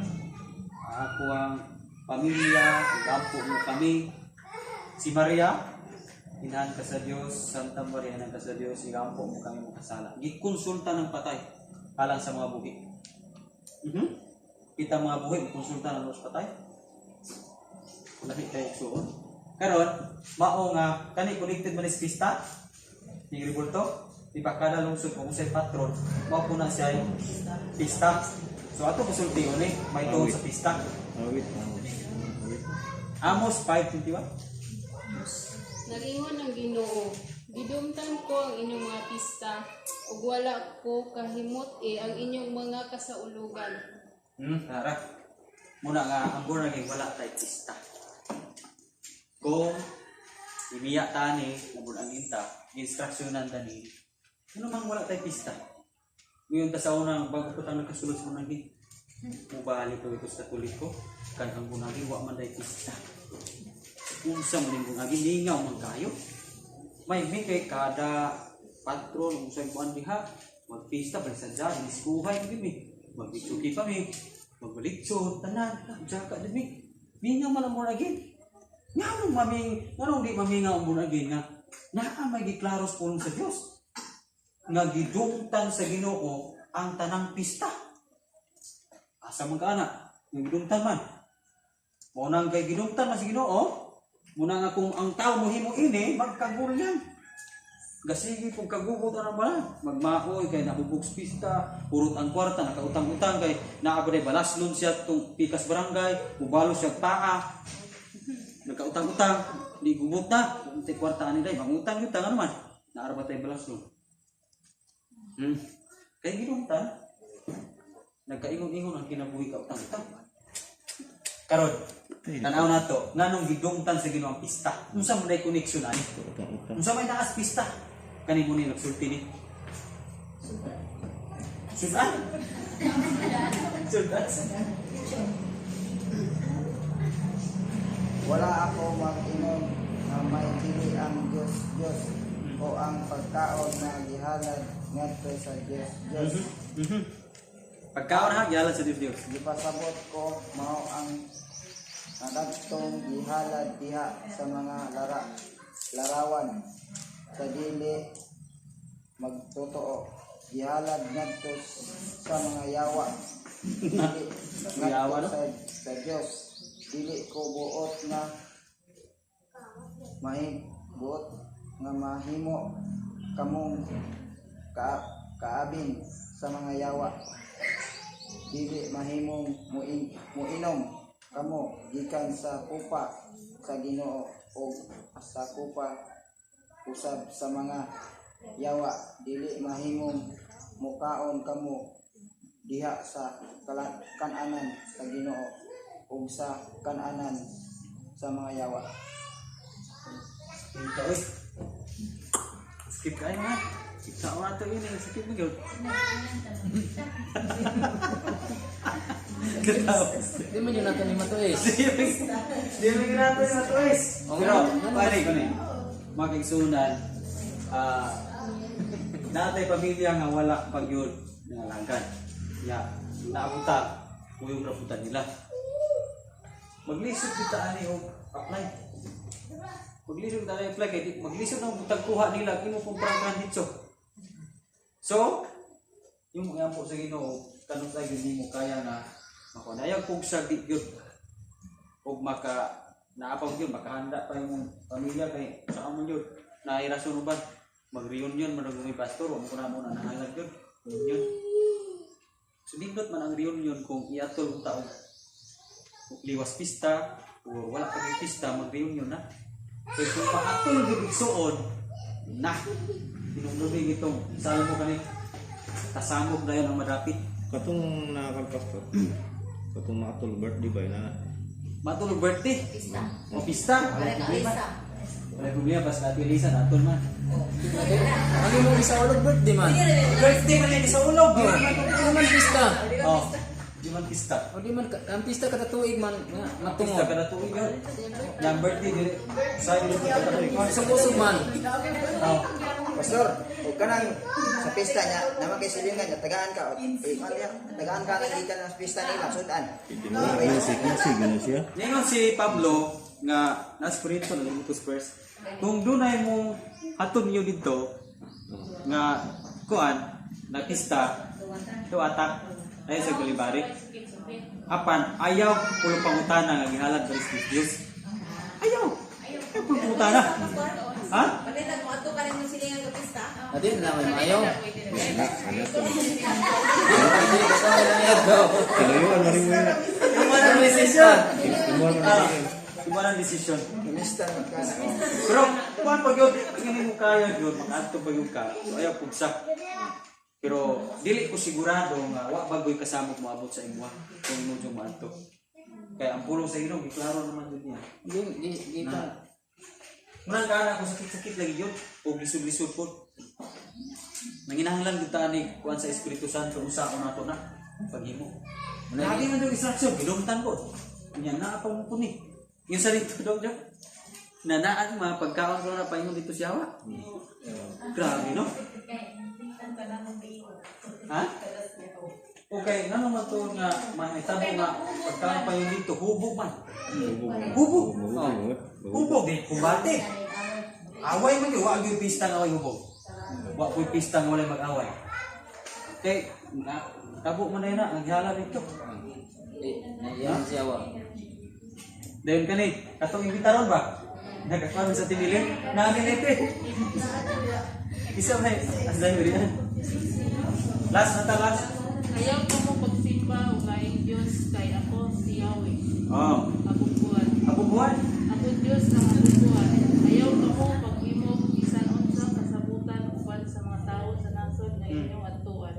Ako ang pamilya, ikampo mo kami. Si Maria, inahan ka sa Dios, Santa Maria, inahan ka sa Dios, ikampo mo kami makasala. Gikonsulta ng patay alang sa mga buhi. Kita mga buhi, konsulta ng mga patay. Lahi kayo suon. Karon, mao nga kani connected man is pista ni Ribulto. Di ba kada lungsod kung unsay patron, mao po na siya pista. So ato konsultiyon ni may tuod sa pista. Awit. Amos 5:21. Nagingon ang Ginoo, gidumtan ko ang inyong mga pista, ug wala ko kahimut-i ang inyong mga kasaulugan. Tara. Muna nga ang born again wala tay pista. Kung imiya tani, nabul ang inta, instructionan tani. Ano mang wala tay pista? Ngayon ta sa unang bago ko tang nagkasulod sa unang gig. Mubalik ko ito sa Katoliko, kan ang bunagi wa man day pista. Unsa man ning bunagi lingaw man kayo. May mi kay kada patron unsay kuan diha, magpista balik sa dyan, iskuhay mi. Magbitsuki pa mi, magbalitso, tanan, jaka din mi. Mingaw man ang born again. Nganong maming, nganong di mamingaw ang born again nga naa may giklaros pulong sa Dios. Nga gidungtan sa Ginoo ang tanang pista. Asa man ka ana? Nga gidungtan man. Mao nang kay gidungtan man sa Ginoo, muna nga kung ang tao mohimo ini magkagulyan. Gasigi kung kagugot ang bala, magmaoy kay nahubog sa pista, purot ang kwarta, nakautang-utang kay naa ba day balaslon siya tong pikas barangay, mubalo siya paa. Nagkautang-utang, di gubot na, untay kwarta ani day, mangutang yun, ano man. Naara ba tay balaslon? Kay gidungtan, nagkaingon-ingon ang kinabuhi ka utang-utang. Karon, tanaw nato, nganong gidungtan sa Ginoo ang pista? Unsa man day connection ani? Unsa may naas pista? Kani mo ni nagsulti ni. Sudan. Sudan. Wala ako mag-inom nga may dili ang Dios Dios o ang pagkaon nga gihalad ngadto sa Dios Dios. Pagkaon ha, gihalad sa Dios Dios. Gipasabot ko mao ang nagadtong gihalad diha sa mga larawan sa dili magtotoo, gihalad ngadto sa mga yawa, dili Yawa, ngadto no? sa Dios. Dili ko buot nga mahi buot nga mahimo kamong kaabin sa mga yawa. Dili mahimong muinom kamo gikan sa kupa sa Ginoo o sa kupa usab sa mga yawa. Dili mahimong mukaon kamo diha sa kananan sa Ginoo ug sa kananan sa mga yawa. Ito, uy. Skip kayo nga. Sa na to yun eh. Skip mo yun. Di man yun nato ni matuis. Di mo ginato yung matuis. Oo Pero, nga. pare ko na eh. Mga kaigsunan, natay pamilya nga wala pag yun nangalanggan. Ya, naabuta, kuyong rabutan nila. Maglisod kita ani og apply. Maglisod ta ani apply kay maglisod ang butag kuha nila imo pong dito. So, yung mga ampo sa Ginoo kanus-ay gyud nimo kaya na makuha. Ayaw kog sa di gyud og maka naapang gyud makahanda pa imong pamilya kay sa amon gyud naay rason uban mag-reunion man og pastor wa mo ko na mo na nahalag gyud reunion. So nindot man ang reunion kung iatol ang taong liwas pista o wala pa gyud pista, mag-reunion na. Kay kung paatol gyud igsuon na hinumdumi itong salmo kani, tasamog na yun ang madapit. Katong nakakal, pastor. Katong maatol birthday ba na? Matulog birthday Pista. o pista, Wala wala ka problema. isa. Wala problema basta Ate Lisa natol man. Ano mo isa ulog birthday man? Birthday man yun sa ulog. Oh, ano man pista? Oh, di man pista. O di man ang pista kada tuig man nga Pista matungod. kada tuig yun. Yang birthday dili sa ilo kada tuig. Usog-usog man. Oh. Pastor, ug kanang sa pista niya, naman kay silingan niya, tagaan ka. Eh, ano niya, tagaan ka ng gikan ng pista nila, sudan. Kinsi, kinsi, ganun siya. Ningon si Pablo nga nas Corinto na limutos first. Kung dunay mo hatod niyo didto nga kuan na pista tuwata ayon sa Gulibari. Apan ayaw pulo pangutana nga gihalad sa Diyos. Ayaw. Ayaw pulo pangutana. Ha? Palitan mo ato ka rin yung silingan ng pista. Adin na may maayo. Ano to? Hindi basta wala niya go. Tinuyuan na rin mo yun. Imuha ng decision. Imuha na rin mo yun. Imuha ng decision. Minista man ka na. Pero kuan pag yun, ngayon mo kaya yun, makaadto pag yun ka. So ayaw pugsa. Pero dili ko sigurado nga wa bagoy kasamok moabot sa imuha kung imo jud moadto. Kaya ang pulong sa Ginoo giklaro naman jud niya. Di di di pa. Murang kana ko sakit-sakit lagi yun o lisod-lisod po. Nanginahanglan gyud ta ani kuan sa Espiritu Santo unsa ako nato na paghimo. Lagi man yung instruction, gilumtan ko. Nya naa pa mo ni. Yung sa dito dog dog. Na naan mga pagkaon ko na paingon dito siya wa. Grabe no? Ha? Okay, ngano man to nga mahitabo nga pagkaon pa yun dito hubog man. Hubog. Oh. Hubog eh, kumbate. Away man yun, wa gyud pista nga away hubog. Wa gyud pista nga walay mag-away. Okay, na, tabo man na yun na, naghala dito. Eh, yan siya wa. Dayon kani, katong imbitaron ba? Nagkakuan sa tinilin, naanin ito eh. Isa ba eh, asdan mo rin. Last na ta, last. Ayaw ko mo pagsimba og laing Dios kay ako si Yahweh. Oh, Abubuhan. ako buwan. Ako Dios ang abubuhan. Ayaw kamo paghimo bisan unsa kasabutan uban sa mga tawo sa nasod nga inyong adtuan.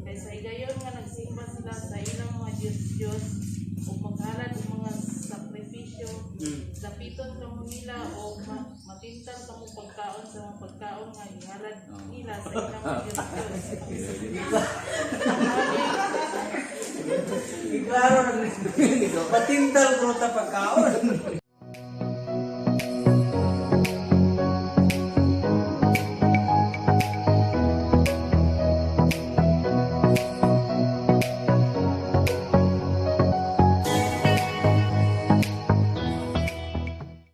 Kay sa higayon nga nagsimba sila sa ilang mga Dios-Dios ug maghalad og mga sakripisyo, dapiton kamo nila og matintal kamo pagkaon sa mga pagkaon nga gihalad nila sa ilang mga Dios-Dios. Klaro na. Patintal ko ta pagkaon.